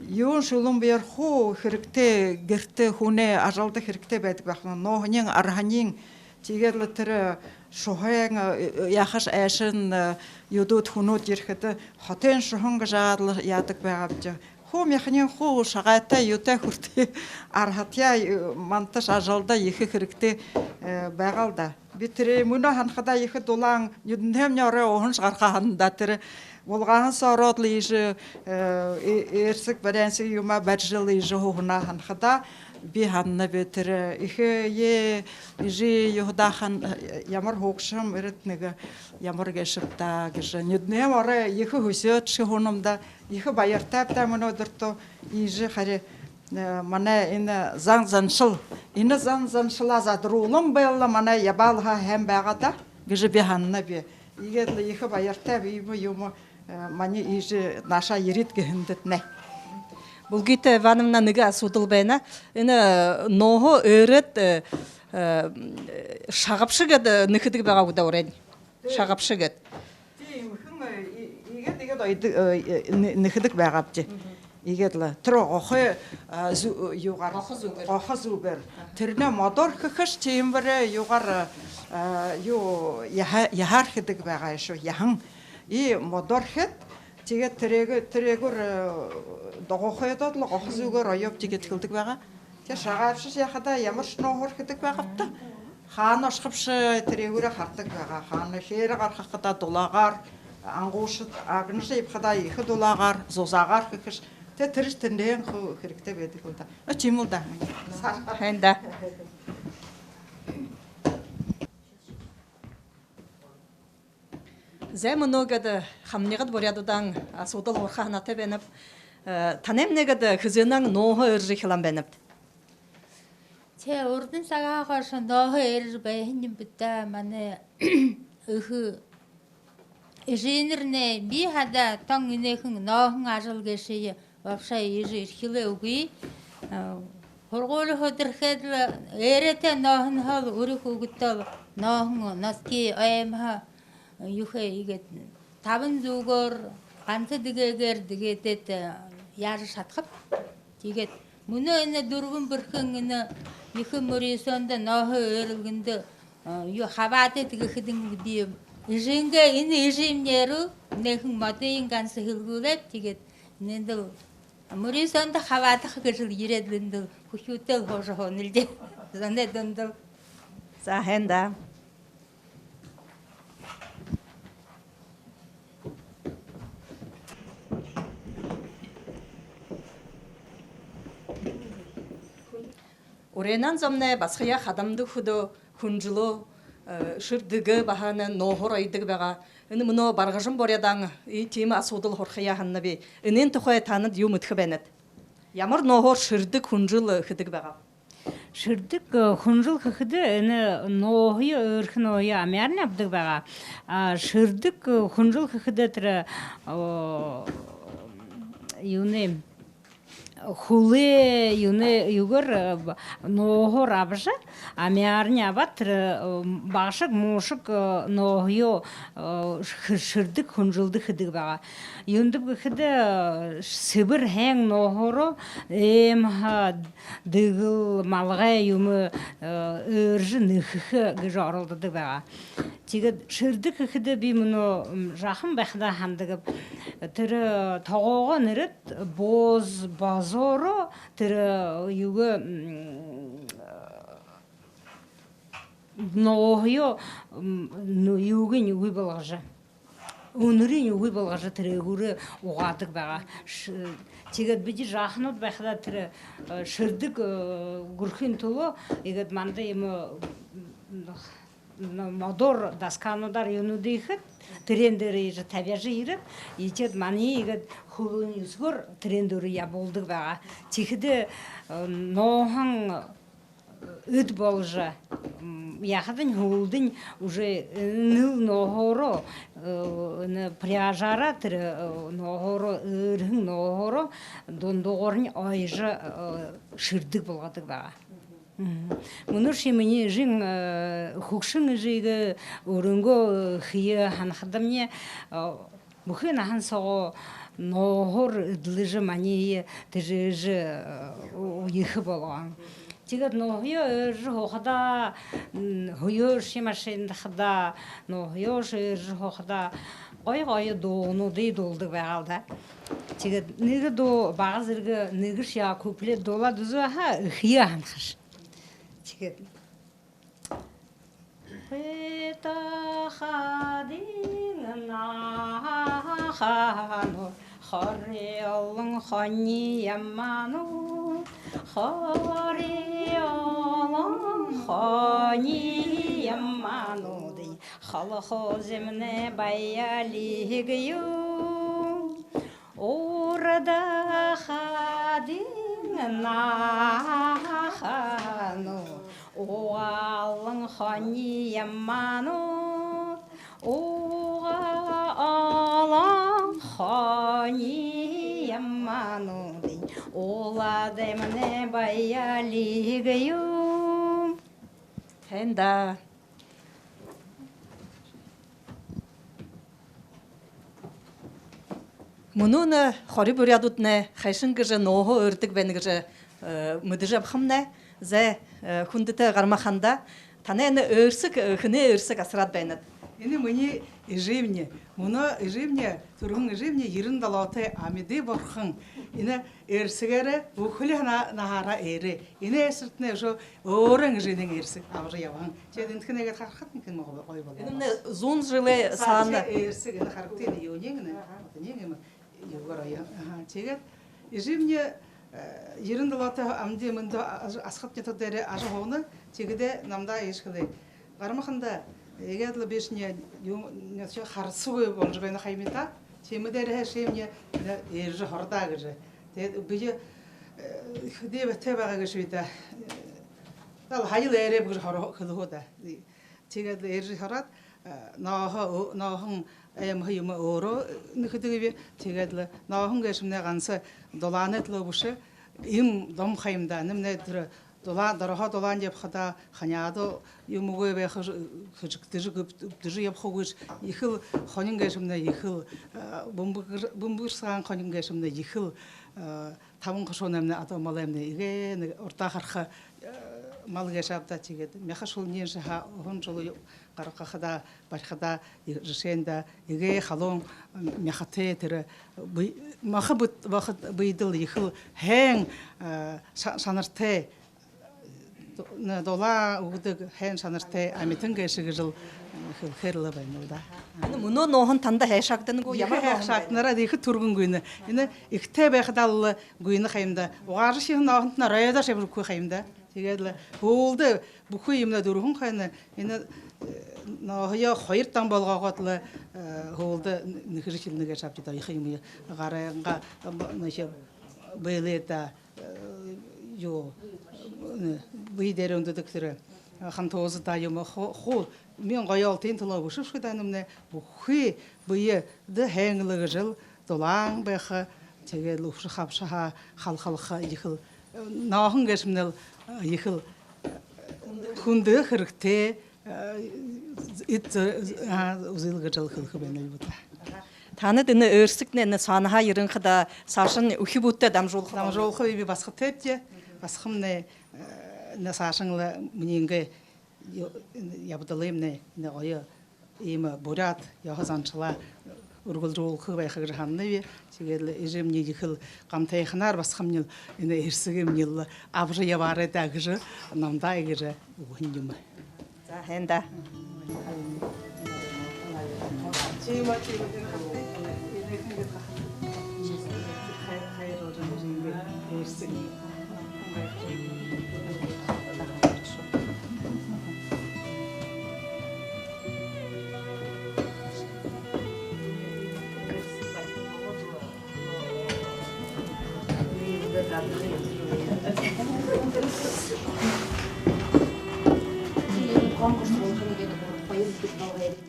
юун шүлэн бэеэр хуу хэрэгтэй, гэртэ хүнэй ажалда хэрэгтэй байдаг байха. Нооһониинь, арһаниинь, тиигээд лэ тэрэ шуһын, э, яахаш, айшын, э, юудууд, хүнүүд ерэхэдэ хотын шуһан гэжэ яадаг байгаабди. Хуу мяханиинь хуу шагайтай, юутэй, хүртэй, арһатаяа, э, манташ ажалда ехэ хэрэгтэй, э, байгаал даа. Би тэрэ мүнөө һанахада, ехэ дулаан, нюдэнһээмни орой уһаншье гараха һэн даа, тэрэ булгааһан соо ороод лэ иижэ, э, э, ээрсэг, баряаншаг юумэ барижа лэ иижэ һууһанаа һанахада, би һананаб, би тэрэ эхэ, э, эжы юуһэдээ һан-, э, ямар һуугшам, эрид нэгэ ямар гээшэб даа гэжэ. Нюдэнһээмни орой ехэ хүсөөдшье һуунам даа, ехэ баяртайб даа мүнөөдэртөө иижэ. Харин, э, манай энэ зан заншал, энэ зан заншалаа задаруулан байла манай ябаал һаа, һайн байгаа даа гэжэ би һананаб. Иигээд лэ ехэ баяртайб, иимэ юумэ, э, манай иижэ наашаа ерыт гэһэндэтнай. Булгита Ивановна, нэгэ асуудал байна. Энэ, э, нооһо ээрээд, э, э, шагабша гээд, э, нэхэдэг байгаа гү даа урайнь? Шагабша гээд. Тиимэхэн, э, и-, иигээд, иигээд ойд-, э, э, нэ-, нэхэдэг байгаабди. Иигээд лэ тэрэ гохо, а, зү-, юугаар, гохо зүгөөр. Гохо зүгөөр. Тэрэнээ модоор хэхэш, тиимэ бэри юугаар, а, юу, яһа-, яһаар хэдэг байгаа шүү, яһан. И модоор хээд, тиигээд тэрээгэ-, тэрээгүүр, э, догохойдоод лэ гохо зүгөөр оёоб, тиигээд хэлдэг байгаа. Тэ шагайбшаш яахада, ямаршье нооһоор хэдэг байгаабта. Хаана ошохобши, тэрээгүүрээ хардаг байгаа. Хаана хээрэ гарахадаа дулаагаар, ангуушад, агнашаа ябахадаа ехэ дулаагаар, зузаагаар хэхэш. Тэ тэрэшье тэндэнь хуу хэрэгтэй байдаг лэ даа. А, тиимэл даа. Һайн даа. Зай, мүнөө гээд хамнигад буряадуудаан асуудал һураха һанаатай байнаб. Э, танаймнай гээд хэзээнһээ нооһо ээржэ эхилһэн байнабта? Тэ урдын сагһаа хойшо нооһо ээржэ байһан юм бэд даа манай эхэ эжынэрнай. Би хадаа тон энээхэн нооһон ажал гээшые вообще иижэ эрхилээгүй. Э, һургуули һудархаад лэ ээрэтэй нооһонһоол, үри хүүгэдтээл нооһон носки, оймһо, юухэ иигээд табан зүгөөр, ганса дэгээгээр дэгээдээд, э, яажа шадахаб. Тиигээд мүнөө энэ дүрбэн бэрхын энэ ехэ мүрысөөндэ нооһо ээрэлгэндэ, э, юу, хабаатай гэхэдэнь, би эжынгээ, энэ эжымни руу энээхэн модыень ганса һэлгүүлээд, тиигээд энээндэл мүрысөөндэ хабаадаха гэжэл ерээд лэ, эндэл хүхюутэйл һуужа һуунал даа. Зоной дундал. За, һайн даа. Урайнай зомнай басагаяа хадамда хүдөө хүнжэлөө, э, шэрдэгые баһа нооһоор оёдог байгаа. Энэ мүнөө Баргажан буряадаан иимэ асуудал һурахаяа һананаб. Энээн тухай таанад юу мэдэхэ байнат? Ямар нооһоор шэрдэг хүнжэл хэдэг байгаа? Шэрдэг, э, хүнжэл хэхэдэ энэ нооһоёо, өөрхэ нооһоёо амяарни абадаг байгаа. А шэрдэг, э, хүнжэл хэхэдэ тэрэ, э, юунэй, хүлэй юунэй, юугээр, э, нооһоор абажа, амяарни абаад, тэрэ, э, багашаг, муушаг, э, нооһоёо, э, шэ-, шэрдэг хүнжэлдэ хэдэг байгаа. Юундэб гэхэдэ, э, сэбэр һайн нооһоороо эм ха, дэгэл, малгай юумэ, э, ээржэ нэхэхэ гэжэ оролдодог байгаа. Тиигээд шэрдэг хэхэдэ би мүнөө, м, жаахан байхадаа һанадагби, тэрэ тогоогоо нэрээд, боз-, бозоороо тэрэ юугээ, м, нооһоёо, м, ну, юугынь үгы болгожо, үнэрынь үгы болгожо, тэрээгүүрээ угаадаг байгаа. Ш-, тиигээд бидэ жааханууд байхадаа тэрэ, э, шэрдэг, э, гүрэхын түлөө иигээд манда иимэ, м, ну, модоор, доскануудаар юунүүдые хэхэдэ, тэрээн дээрэ иигэжэ табяажа ерээд, иигээд манай иигээд хүлын үсөөр тэрээн дээрэ ябуулдаг байгаа. Тиихэдэ, э, нооһон эд боложо, м, яахадань, һүүлдэнь уже, э, энэл нооһоороо, э, энэ пряжаараа тэрэ, э, нооһоороо, эрһэн нооһоороо дундуугаарнь ойжо, э, шэрдэг болгодог байгаа. Мгм. Мүнөөшье минии эжын, э, хүгшэн эжыгээ, өөрынгөө, э, хэе һанахадамни, э, бүхы наһан соогоо нооһоор эдлэжэ, маниие тэжээжэ, э, ехэ болгоһон. Тиигээд нооһоёо ээжэ һуухадаа, м, һүеэшье машиндахадаа, нооһоёо ээжэ һуухадаа гоё гоё дуунуудые дуулдаг байгаал даа. Тиигээд нэгэ дуу, бага зэргэ нэгэшье куплет дуулаад үзөө һаа, эхиеэ һанахаш. Тиигээд. Хойто хадын наһанууд, хори олон хони ямаанууд, хори олон хони ямаануудынь холхоос эмнэ баялиг юм. Урда хадын наһанууд, угаа олон хони ямаанууд, угаа олон хони ямаануудынь улад эмнэ баялиг юм. Һайн даа. Мүнөөнэй хори буряадууднай хайшан гэжэ нооһо ойрдог байна гэжэ, э, мэдэжэ абахамнай. Зай, э, хүндэтэ Гарма ханда, танай энэ ойрсог, э, хэнэй ойрсог асараад байнат? Энэ минии эжымни. Мүнөө эжымни, түргэн эжымни, ерэн долоотой, амиды бурхан. Энэ ойрсогоороо бүхэли на-, наһаараа ээрээ. Энэ ойрсогтнай үшөө өөрын эжынь ойрсог абажа ябаһан. Тиигээд эндэхэнээ иигээд харахадань, хэн мэ гоё, гоё болоо. Энэмнай зуун жэлэй саана. Саашаа ойрсог, энэ харагты, энэ юуниинь, энэ. Аха. Юугээр оёо. Аха. Тиигээд эжымни, э, ерэн долоотой, амиды мэндэ а-, Асхад нютаг дээрээ ажаһууна. Тиихэдээ намда иигэжэ хэлээ: «Гарма ханда, иигээд лэ бишни юм, нэ, ши харасагүй боложо байна ха юм даа. Тиимэ дээрэһээ шимни, нэ, ээжэ һура даа», — гэжэ. Тиигээд би, э, хэды бэтэй байгаа гээшэб даа. Дал һаял ээрээб гэжэ һура хэлэһүү даа. Тиигээд лэ ээжэ һураад, э, нооһо, өө-, нооһон аймһа юумэ өөрөө, э, нэхэдэгби. Тиигээд лэ нооһон гээшэмнай ганса дулаанай түлөө бэшэ, эм дом ха юм даа. Энэмнай тэрэ дулаан, дороһоо дулаан ябахада, ханяада юумэгүй байха, хэжэгдэжэ, гүб-, гүбдэжэ ябахагүйш, ехэл хонин гээшэмнай, ехэл, э, бүмбэгэр-, бүмбэгэр сагаан хонин гээшэмнай, ехэл, э, табан хушуунаймнай, адуу малаймнай, эгээ нэгэ урдаа хараха, э, мал гээшэ ааб даа. Тиигээд мяха шүлынь шаха уһан жэлэй гаргахадаа, барихадаа, э, жэшээнь даа, эгээ халуун мяхатай тэрэ бэе-, маха бэд-, баха бэедэл ехэл һайн, э, ша-, шанартай, ду-, нэ, дулаан үгэдэг һайн шанартай амитан гээшэ гэжэл, э, хэлэхээр лэ байнал даа. Энэ мүнөө нооһон танда һайшаагдангүй, ямар нооһон бэ? Һайшаагданараа, ехэ түргэн гүйнэ. Энэ эхэтэй байхадаа лэ гүйнэ ха юм даа. Угаажа шэһэн нооһонтнай оройдоошье ябажа үгэхэгүй ха юм даа. Тиигээд лэ һүүлдэ бүхы юумэнэй дүрбэн хойно энэ, э, нооһоёо хоёр дам болгоод лэ, э, һүүлдэ нэхэжэ эхилнэ гээшэ ааб даа, ехэ юумэ. Гарайнгаа, б-, нэгэ бэлэй даа, э, юу, э, бэе дээрэ үндэдэг тэрэ, э, хантууза даа юумэ, ху-, хуу, миин гоёолтын түлөө бэшэшье даа, энэмнай бүхы бэедэ һайн лэ гэжэл, дулаан байха, тиигээд лэ үбшэ хабшаһаа халхалха ехэл, э, нооһон гээшэмнай лэ, э, ехэл, э, хүндэ хэрэгтэй, э, эд, э, а, үзэл гэжэл хэлэхэ байнаб даа. Танай энэ ойрсогнай энэ саанаһаа ерэнхэ даа, саашань үхибүүдтэ дамжуулха. Дамжуулха, би басагатайб даа. Басагамнай, э, энэ саашань лэ минии энэ ё-, ябадалымнай энэ гоё иимэ буряад ёһо заншалаа үргэлжэлүүлхэ байха гэжэ һананаб. Тиигээд лэ эжымни ехэл гамтайханаар, басагамни лэ энэ ойрсогымни лэ абажа ябаарай даа гэжэ намда иигэжэ үгэһэн юм. Һайн даа.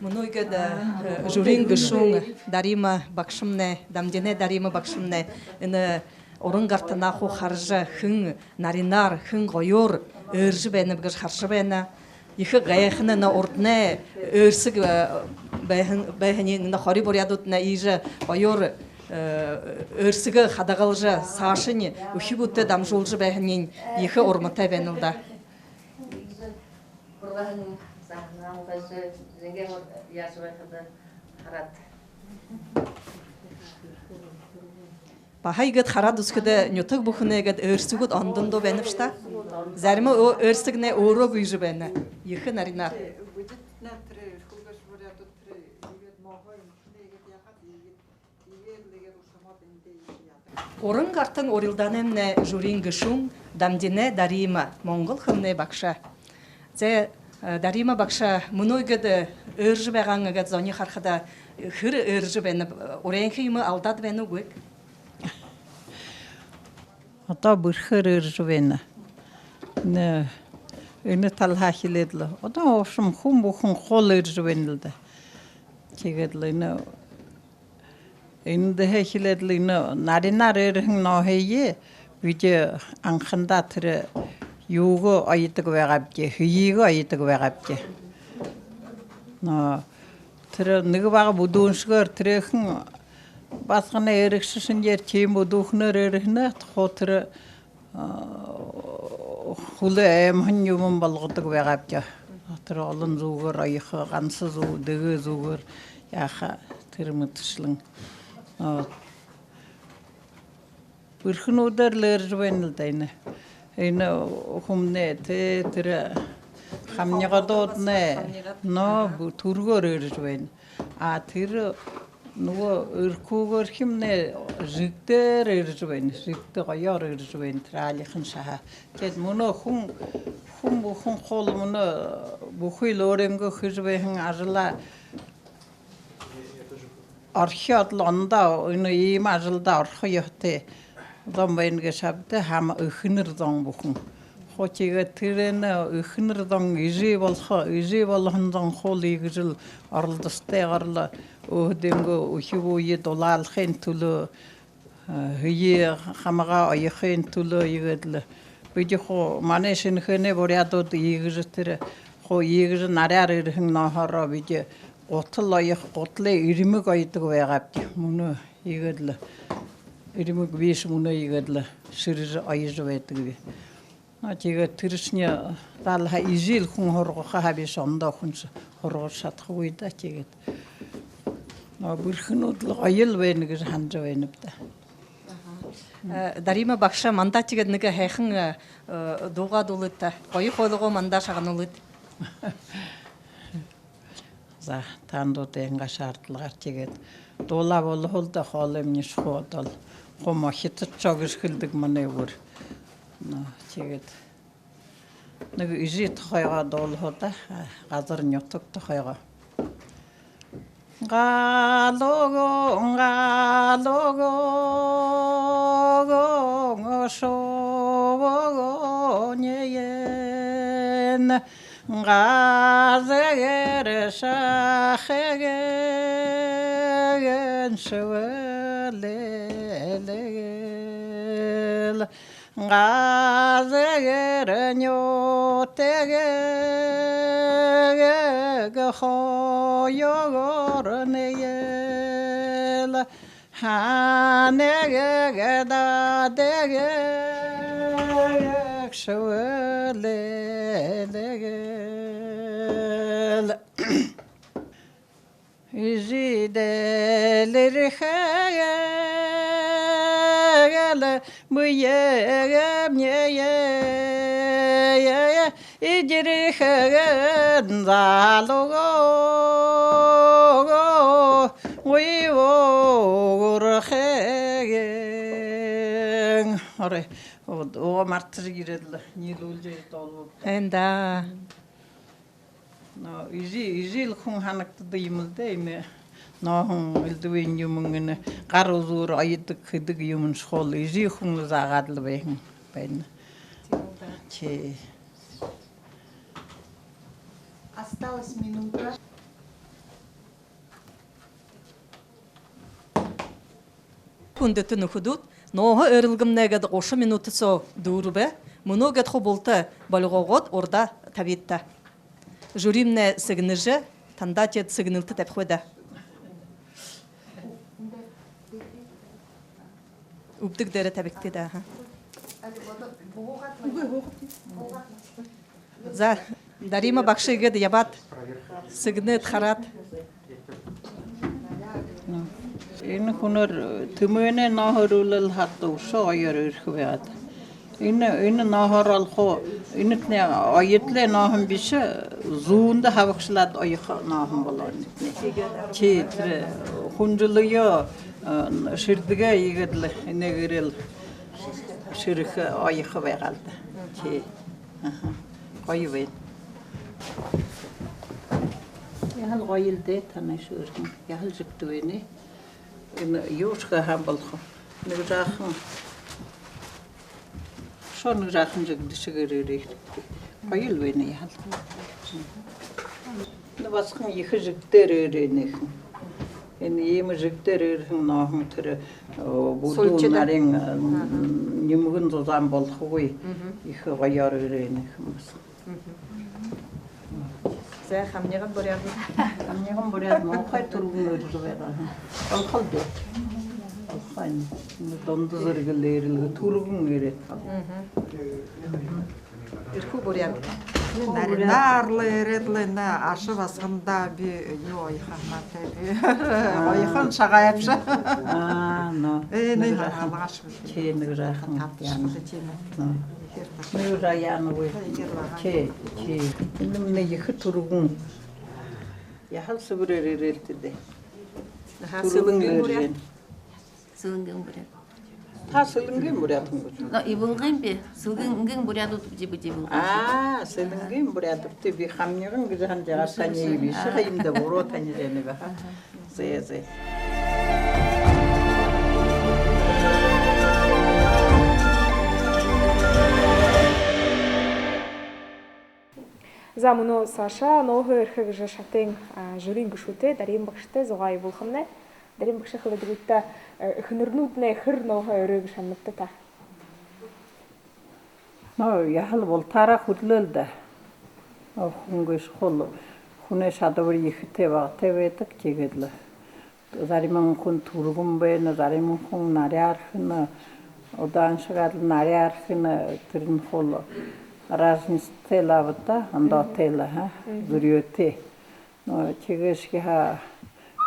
Мүнөө иигээд, э, жюриин гэшүүн Дарима багшамнай, Дамдинай Дарима багшамнай энэ уран гартанаа хуу хаража, хэн наринаар, хэн гоёор ээржэ байнаб гэжэ хаража байна. Ехэ гайхана, энэ урданай өөрсөг, э, байһан, байһаниинь, энэ хори буряадууднай иигэжэ гоёор, э, өөрсөгөө хадагалжа, саашань үхибүүдтэ дамжуулжа байһаниинь ехэ урматай байна л даа. Баһа иигээд хараад үзэхэдэ, нютаг бүхэнэй иигээд өөрсөгүүд ондо ондоо байна бшуу даа. Зарима өө-, өөрсөгнай өөрөө гүйжэ байна. Ехэ наринаар. Уран гартан урилдаанаймнай жюриин гэшүүн Дамдинай Дарима, монгол хэлэнэй багша. Зай, э, Дарима багша, мүнөө иигээд, э, ээржэ байгаан иигээд зониие харахада, э, хэр ээржэ байнаб, э, урайнхи юумэ алдаад байна гү? Одоо бэрхээр ээржэ байна. Энэ, энэ талаһаа эхилээд лэ. Одоо, в общем, хүн бүхэн хоол ээржэ байна л даа. Тиигээд лэ энэ, эндэһээ эхилээд лэ энэ наринаар ээрэһэн нооһоёо бидэ анхандаа тэрэ юугээ оёдог байгаабди, һэеыгээ оёдог байгаабди. Но тэрэ нэгэ бага бүдүүншэгээр, тэрэхэн басаганай ээрэгшэ шэнгеэр тиимэ бүдүүхэнөөр ээрэһэнэ, хуу тэрэ, а, хүлөө аймһан юумэн болгодог байгаабди. Тэрэ олон зүгөөр оёхо, ганса зүг, дэгээ зүгөөр яаха, тэрэ мэтэшэлэн. Вот. Бэрхэнүүдээр лэ ээржэ байна л даа энэ. Энэ хүмнай, тэ, тэрэ хамнигадууднай, но, б-, түргөөр ээржэ байна. А тэрэ нүгөө эрхүүгөөр хэмнай жэгдээр ээржэ байна. Жэгдэ гоёор ээржэ байна. Тэрэ аалихан шаһаа. Тиигээд мүнөө хүн, хүн бүхэн хоол мүнөө бүхы л өөрынгөө хэжэ байһан ажалаа орхёод лэ ондоо энэ иимэ ажалда орохо ёһотой зон байна гээшэ ааб даа, хама эхэнэр зон бүхэн. Хуу тиигээд тэрэнээ эхэнэр зон эжы болохо, эжы болоһон зон хуу л иигэжэл оролдосотойгоор лэ өөһэдынгөө үхибүүе дулаалхын түлөө, э, һэеы хамагаа оёхын түлөө иигээд лэ. Бидэ хуу манай Шэнэхээнэй буряадууд иигэжэ тэрэ хуу иигэжэ наряар ерэһэн нооһоороо бидэ гутал оёхо, гуталай ирмэг оёдог байгаабди. Мүнөө иигээд лэ ирмэг бэшэ, мүнөө иигээд лэ шэрэжэ оёжо байдагби. А, тиигээд тэрэшни заал һаа эжы л хүн һургаха һаа бэшэ, ондоо хүншье һургажа шадахагүй даа, тиигээд. Но бэрхэнүүд лэ гоёл байна гэжэ һанажа байнаб даа. Аха. Э, Дарима багша, мандаа тиигээд нэгэ һайхан, э, э, дуугаа дуулыт даа. Гоё хоолойгоо мандаа шагнуулыт. За, таанадуудайнгаа шаардалгаар тиигээд дуулаа болоһол даа, хоолоймни шухуу одоол. Хуу мохитодшоо гэжэ хэлэдэг манай үгөөр. Но, тиигээд нэгэ эжы тухайгаа дуулаха даа, газар нютаг тухайгаа. Галуугуун, галуугуун, шубуугуун, нээе. Газаа гэр шахаһан шэбэлэлгэл. Газаа гэр нютаг хоюугаар нээгэл. Һанаа гэр дадаа гэр шэбэлэлгэл. Эжы дэлирхэгээл бэеэмни Эдирхэн залуугаа гүйбөө үрхэхэн. Орой, угаа мартажа ерээд лэ, ниилүүлжэ ерээд болбо. Эн даа. Но эжы, эжы л хүн һанагддаг юм лэ даа, иимэ нооһон элдэбын юумэн, энэ гар үзүүр оёдог хэдэг юумэн шухала эжы хүн лэ заагаад лэ байһан байна. Чи. Осталась минута. Хүндэтэ нүхэдүүд, нооһо ойролгомнай гээд гушан минута соо дүүрэбэ. Мүнөө гээд хуу булта болигоогоод урда табита. Жюримнай сэгнэжэ, танда теэд сэгнэлтэ табиха даа. Үбдэг дээрэ табигты даа, аха. За, Дарима багша иигээд ябаад, сэгнээд хараад. Энэ хүнөөр тэмээнэй нооһо эрүүлэл хадаа үшөө гоёор үреэхэ байгаад. Энэ, энэ нооһоор олхо, энэтнай оёдолой нооһон бэшэ, зүүндэ хабагшалаад оёхо нооһон болоо энэтнай. Тии, тэрэ хүнжэлөө, э, шэрдэгээ иигээд лэ энээгээрэл шэрэхэ, оёхо байгаал даа. Тии. Аха. Гоё байна. Яһала гоёл даа, танай шүүрхэн. Яһала жэгдэ байна. Энэ юушье һаа болохо. Нэгэ жаахан. Шоо нэгэ жаахан жэгдэшэгээр ерээ. Гоёл байна яһала. Энэ басаган ехэ жэгдээр ерээ энэхэн. Энэ иимэ жэгдээр ерэһэн нооһон тэрэ, э, бүдүүн нарин, э, нимгэн зузаан болохогүй. Ехэ гоёор ерээ энэхэн басаган. За, хамниган буряад. Хамниган буряад муухай түргэн ерээ байгаа. Олхол даа. Олхол. Энэ дунда зэргэл ерэлгэ түргэн ерээд. Эрхүү буряад. Наринаар лэ ерээд лэ, энэ аша басагандаа би юу оёхо һанаатай би. Оёхон шагаабши. Аа, но. Э, энэ нэгэ жаахан. Алгааш. Тии, нэгэ жаахан. Татшалта тиимэ. Но. Нэгэ жаа яана үгы. Тии, тии. Энэмнай ехэ түргэн. Яһала сэбэрээр ерээлтэ даа. Аха, түргэн Сэлэнгын буряад. Ерээ. Сэлэнгын буряад. Та Сэлэнгын буряад хүн гүт? Но, Ивалгын би. Сэлэнгын буряадууд гэжэ бидэ Ивалгын. Аа, Сэлэнгын буряадууд. Тии, би хамниган гэжэ һанажа байгаа, таниие бэшэ ха юм даа, буруу таниижа байна баха. Зэ, зэ. За, мүнөө саашаа нооһо эрхэ гэжэ шатын, а, жюриин гэшүүдтэй, Дарима багшатай зугаа ябуулхамнай. Дарима багша, хэлэдэгүйт даа, э, эхэнэрнүүднай хэр нооһо ерээ гэжэ һананабта та? Но, яһала бултаараа хүдэлөөл даа. О, хүн гээшэ хуу, хүнэй шадабари ехэтэй багатай байдаг, тиигээд лэ. Зариман хүн түргэн байна, зариман хүн наряархана, удаан шагаад лэ наряархана, тэрэнь хуу разницатай лэ ааб даа, ондоотой лэ, аха, зүрьеэтэй. Но, тиигээшье һаа,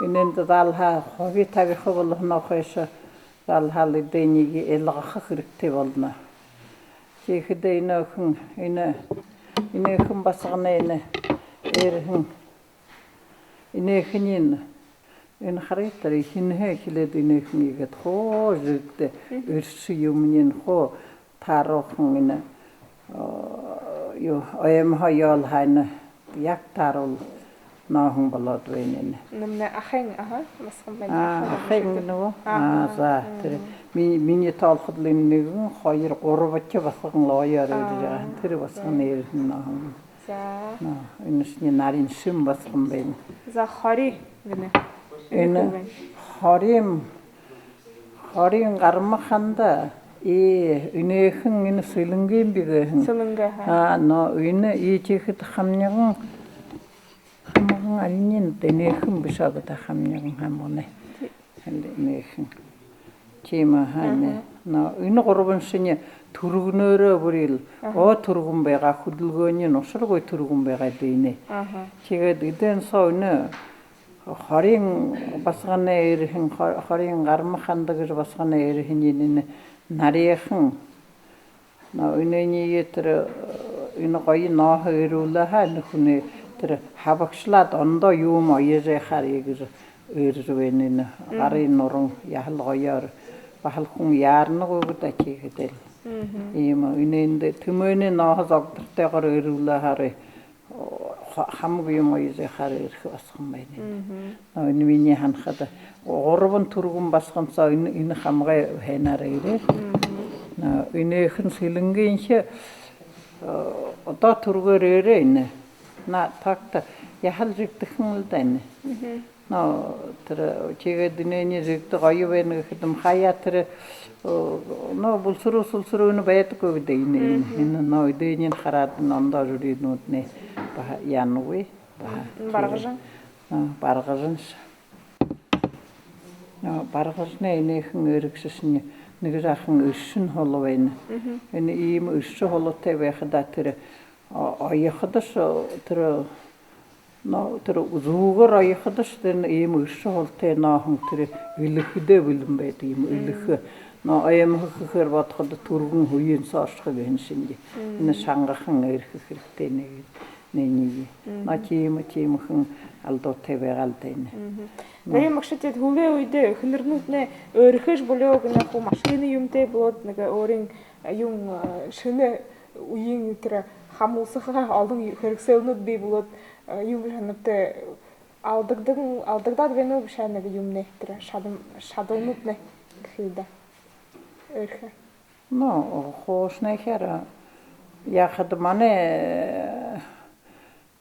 энээндэ заал һаа, хоби табиха болоһоноо хойшо, заал һаа лэ эдээниие илгаха хэрэгтэй болоно. Тиихэдээ энэхэн, энэ, энэхэн басаганай энэ ерэһэн, энэхэниинь, энэ харагты, эхинһээ эхилээд энэхэн иигээд хуу жэгдэ, эршэ юумэниинь хуу тааруулхан энэ, э, юу, оймһоо ёолһоо энэ яг тааруул нооһон болоод байна энэ. Нэмнэ ахын, аха, басаган байна. Аа, ахын гэнэ гү? Аа, за, тэрэ. Мини-, минии тоолоходо лэ энэ нэгэн, хоёр, гурбадахи басаган лэ оёор ерээд байгаа. Тэрэ басаган ерэһэн нооһон. За. Но, энэшни нарин шэн басаган байна. За, Хори гэнэ. Энэ Хорин, Хорин Гарма ханда, э, энэхэн энэ Сэлэнгын би гэһэн. Сэлэнгэ, аха. Аа, но, энэ, э, тиихэдэ хамниган, хамниган алинь даа, энэхэн бэшэ ааб даа, хамниган хамганай. Энэхэн. Тиимэ, аха, энэ. Но, энэ гурбаншни түргэнөөрөө бүри л, оо, түргэн байгаа, хүдэлгөөниинь ушаргүй түргэн байгаа даа энэ. Тиигээд эдэн соо энэ Хорин басаганай ерэһэн, Хо-, Хорин Гарма ханда гэжэ басаганай ерэһэниинь энэ нарийхан. Но, энээниие тэрэ, э, Энэ гоё нооһо эрүүлээ һаа, энэ хүнэй тэрэ хабагшлаад ондоо юумэ оёжо яхаар иигэжэ эрьежэ байна энэ. Гарын нуран яһала гоёор, баһал хүн яаранагүй гү даа, тиихэдээл. Иимэ, энээндэ тэмээнэй нооһо зогдортойгоор эрүүлээ һаарай, ха-, хамаг юумэ оёжо яхаар эрхэ басаган байна. Но энэ минии һанахада гурбан түргэн басаган соо энэ, энэ хамагай һайнаар ерээ. Но энэхэн Сэлэнгынхи, э, одоо түргөөр ерээ энэ. На, так-то яһала жэгдэхэн лэ даа энэ. Но тэрэ, тиигээд энээниие жэгдэ гоё байна гэхэдэм, хаяа тэрэ, э, но бүлсэрүү, сүлсэрүү энэ байдаггүй гү даа энэ, энэ, энэ, но эдээниинь хараад, энэ ондоо жюринүүднай баһа яанагүй, баһа. Баргажан. А, баргажан ш-, а, баргажанай энээхэн эрэгшэшни нэгэ жаахан эршэ һула байна. Энэ иимэ эршэ һулатай байхадаа тэрэ, а, оёходош, тэрэ, но тэрэ зүүгээр оёходош, тэрэ иимэ эршэ һулатай нооһон тэрэ элэхэдэ бэлэн байдаг юм, элэхэ. Но оймһо хэхээр бодоходо түргэн һүеэн соо ошохо гэһэн шэнги. Энэ шангахан эрхэ хэрэгтэй нэгэ, нэниие. Но тиимэ, тиимэхэн алдуутай байгаа лэ даа энэ. Но. Нарин багша, тиигээд һүүлэй үедэ эхэнэрнүүднай өөрхөөшье болёо гэнэ, хуу машина юумэтэй болоод, нэгэ өөрын, э, юун, э, шэнэ үеын тэрэ хамһалсаха олон хэрэгсэлнүүд бии болоод, э, юун һанабта, алдагдан, алдагдаад байна гү, бэшэ нэгэ юумэнэй, тэрэ шадал-, шадалнууднай гэхэ даа. Өөрхөө. Но хуушанайхяар яахада, манай,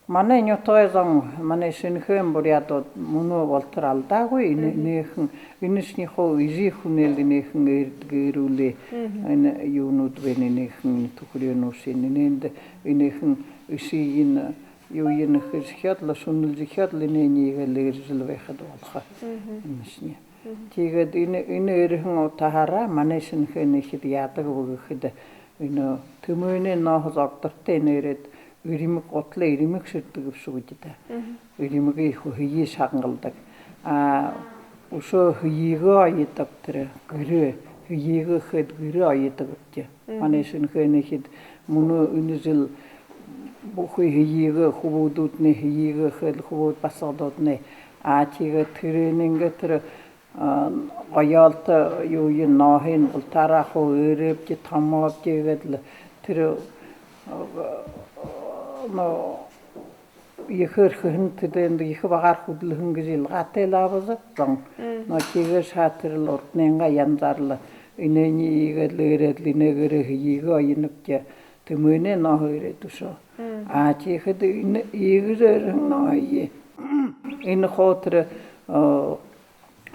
манай нютагай зон, манай Шэнэхээн буряадууд мүнөө болотор алдаагүй, энэ, энээхэн, энэшни хуу эжы хүнээл энээхэн эрдэгэ эрүүлээ. Энэ юунүүд байна, энээхэн, энэ түхэреэнүүдшни, энээндэ энээхэн эшыень, юуень хэжэ эхилээд лэ, шэнэлжэ эхилээд лэ, энээниие лэ эрьежэл байхада болохо. Энэшни. Тиигээд энэ, энэ ерэһэн утаһаараа манай Шэнэхээнэйхид яадаг бэ гэхэдэ, энэ тэмээнэй нооһо зогдортой энэ ерээд, эримэг, гуталай эримэг шэрдэг бшуу гэдэг даа. Эримэгые хуу һэеы шангалдаг. А үшөө һэеыгээ оёдог тэрэ гэрээ, һэеыгээ хээд гэрээ оёдог бшуу. Манай Шэнэхээнэйхид мүнөө энэ жэл бүхы һэеыгээ, хүбүүдүүднай һэеыгээ хээд, хүбүүд басагадууднай. А тиигээд тэрэнэйнгээ тэрэ, а, гоёолто юуень, нооһыень бултаараа хуу ээрээбди, томообди гээд лэ тэрэ, а, но ехээр хэһэн, тэдээндэ ехэ багаар хүдэлһэн гэжэ илгаатай лэ аабза зон. Но тиигээшье һаа тэрэл урданайнгаа янзаар лэ энээниие иигээд лэ ерээд лэ, энээгээрээ һэеыгээ оёнобди, тэмээнэй нооһо ерээд бшуу. А тиихэдэ энэ иигэжэ ерэһэн нооһые, энэ хуу тэрэ, э,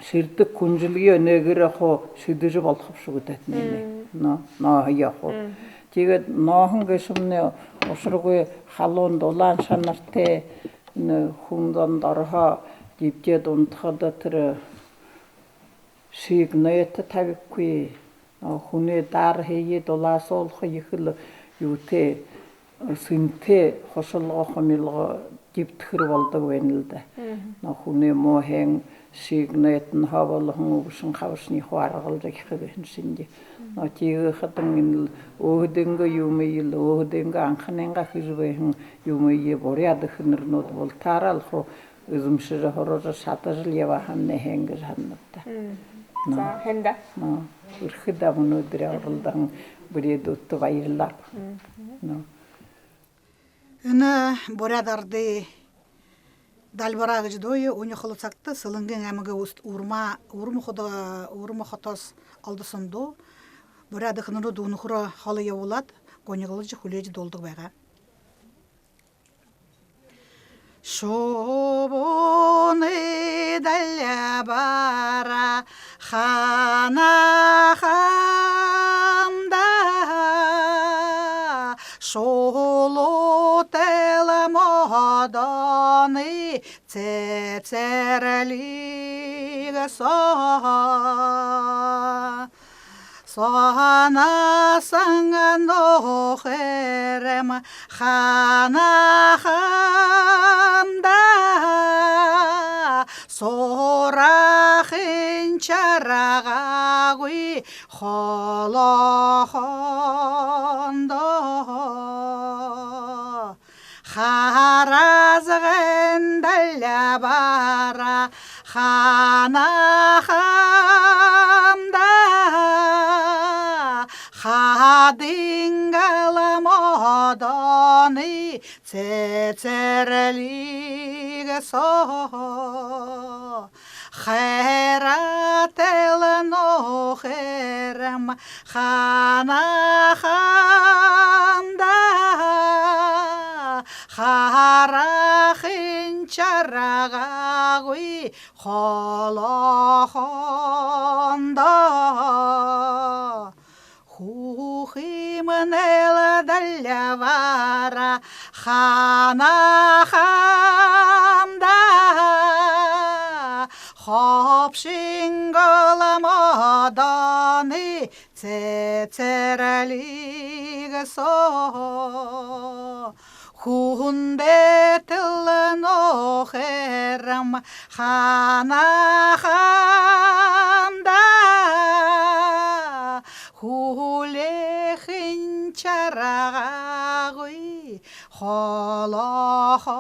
шэрдэг хүнжэлгые энээгээрээ хуу шэдэжэ болохо бшуу гэдэг даа энэ. Но, нооһоёо хуу. Тиигээд нооһон гээшэмнай ушаргүй халуун дулаан шанартай, энэ хүн зон дороһоо дивдээд унтахада тэрэ шииг нойто табихагүй, но хүнэй даар һэеы дулаасуулха ехэл юутэй, сэнтэй хушалга, хумилга дивдэхэр болодог байна лэ даа. Но хүнэй муу һайн шииг нойтонһоо болоһон үбшэн хабашань хуу аргалжа эхихэб гэһэн шэнги. Но тиигэхэдэнь энэл өөһэдынгөө юумэеэл, өөһэдынгөө анханайнгаа хэжэ байһан юумэеэ буряад эхэнэрнүүд бултаараа лэ хуу эзэмшэжэ, һуража, шадажал ябаһан һэн гэжэ һананаб даа. Но. За, һайн даа. Но, бэрхэ даа, мүнөөдэрэй урилдаан бүридүүдтэ баярлааб. Но. Энэ буряад арадай «Дальбараа» гэжэ дуу үни холо сагта Сэлэнгын аймагай Усть-, Урма, Урма хото-, Урма хотоһоо олдоһон дуу. Буряад эхэнэрнүүд үнэхөөрөө холо ябуулаад, гунигалжа, хүлеэжэ дуулдаг байгаа. Шубуунай дальбараа ханахамда, шулуутай модоной сэбсэрлиг соо. Саанашни нүхэрэм ханахамда, сурахын шаргагүй холохон доо. Аразгын далбаараа ханахам даа, хадын галмодоной цэцэрлиг соо. Хайрата нөөхэрмни ханахам даа, харахын шаргаагүй холохон даа. Хүхымни далбаараа ханахам даа, хобшын галмодоной цэцэрлиг соо. Хүндэтэ нөөхэрмни ханахам даа, хүлеэхын шаргаагүй холохон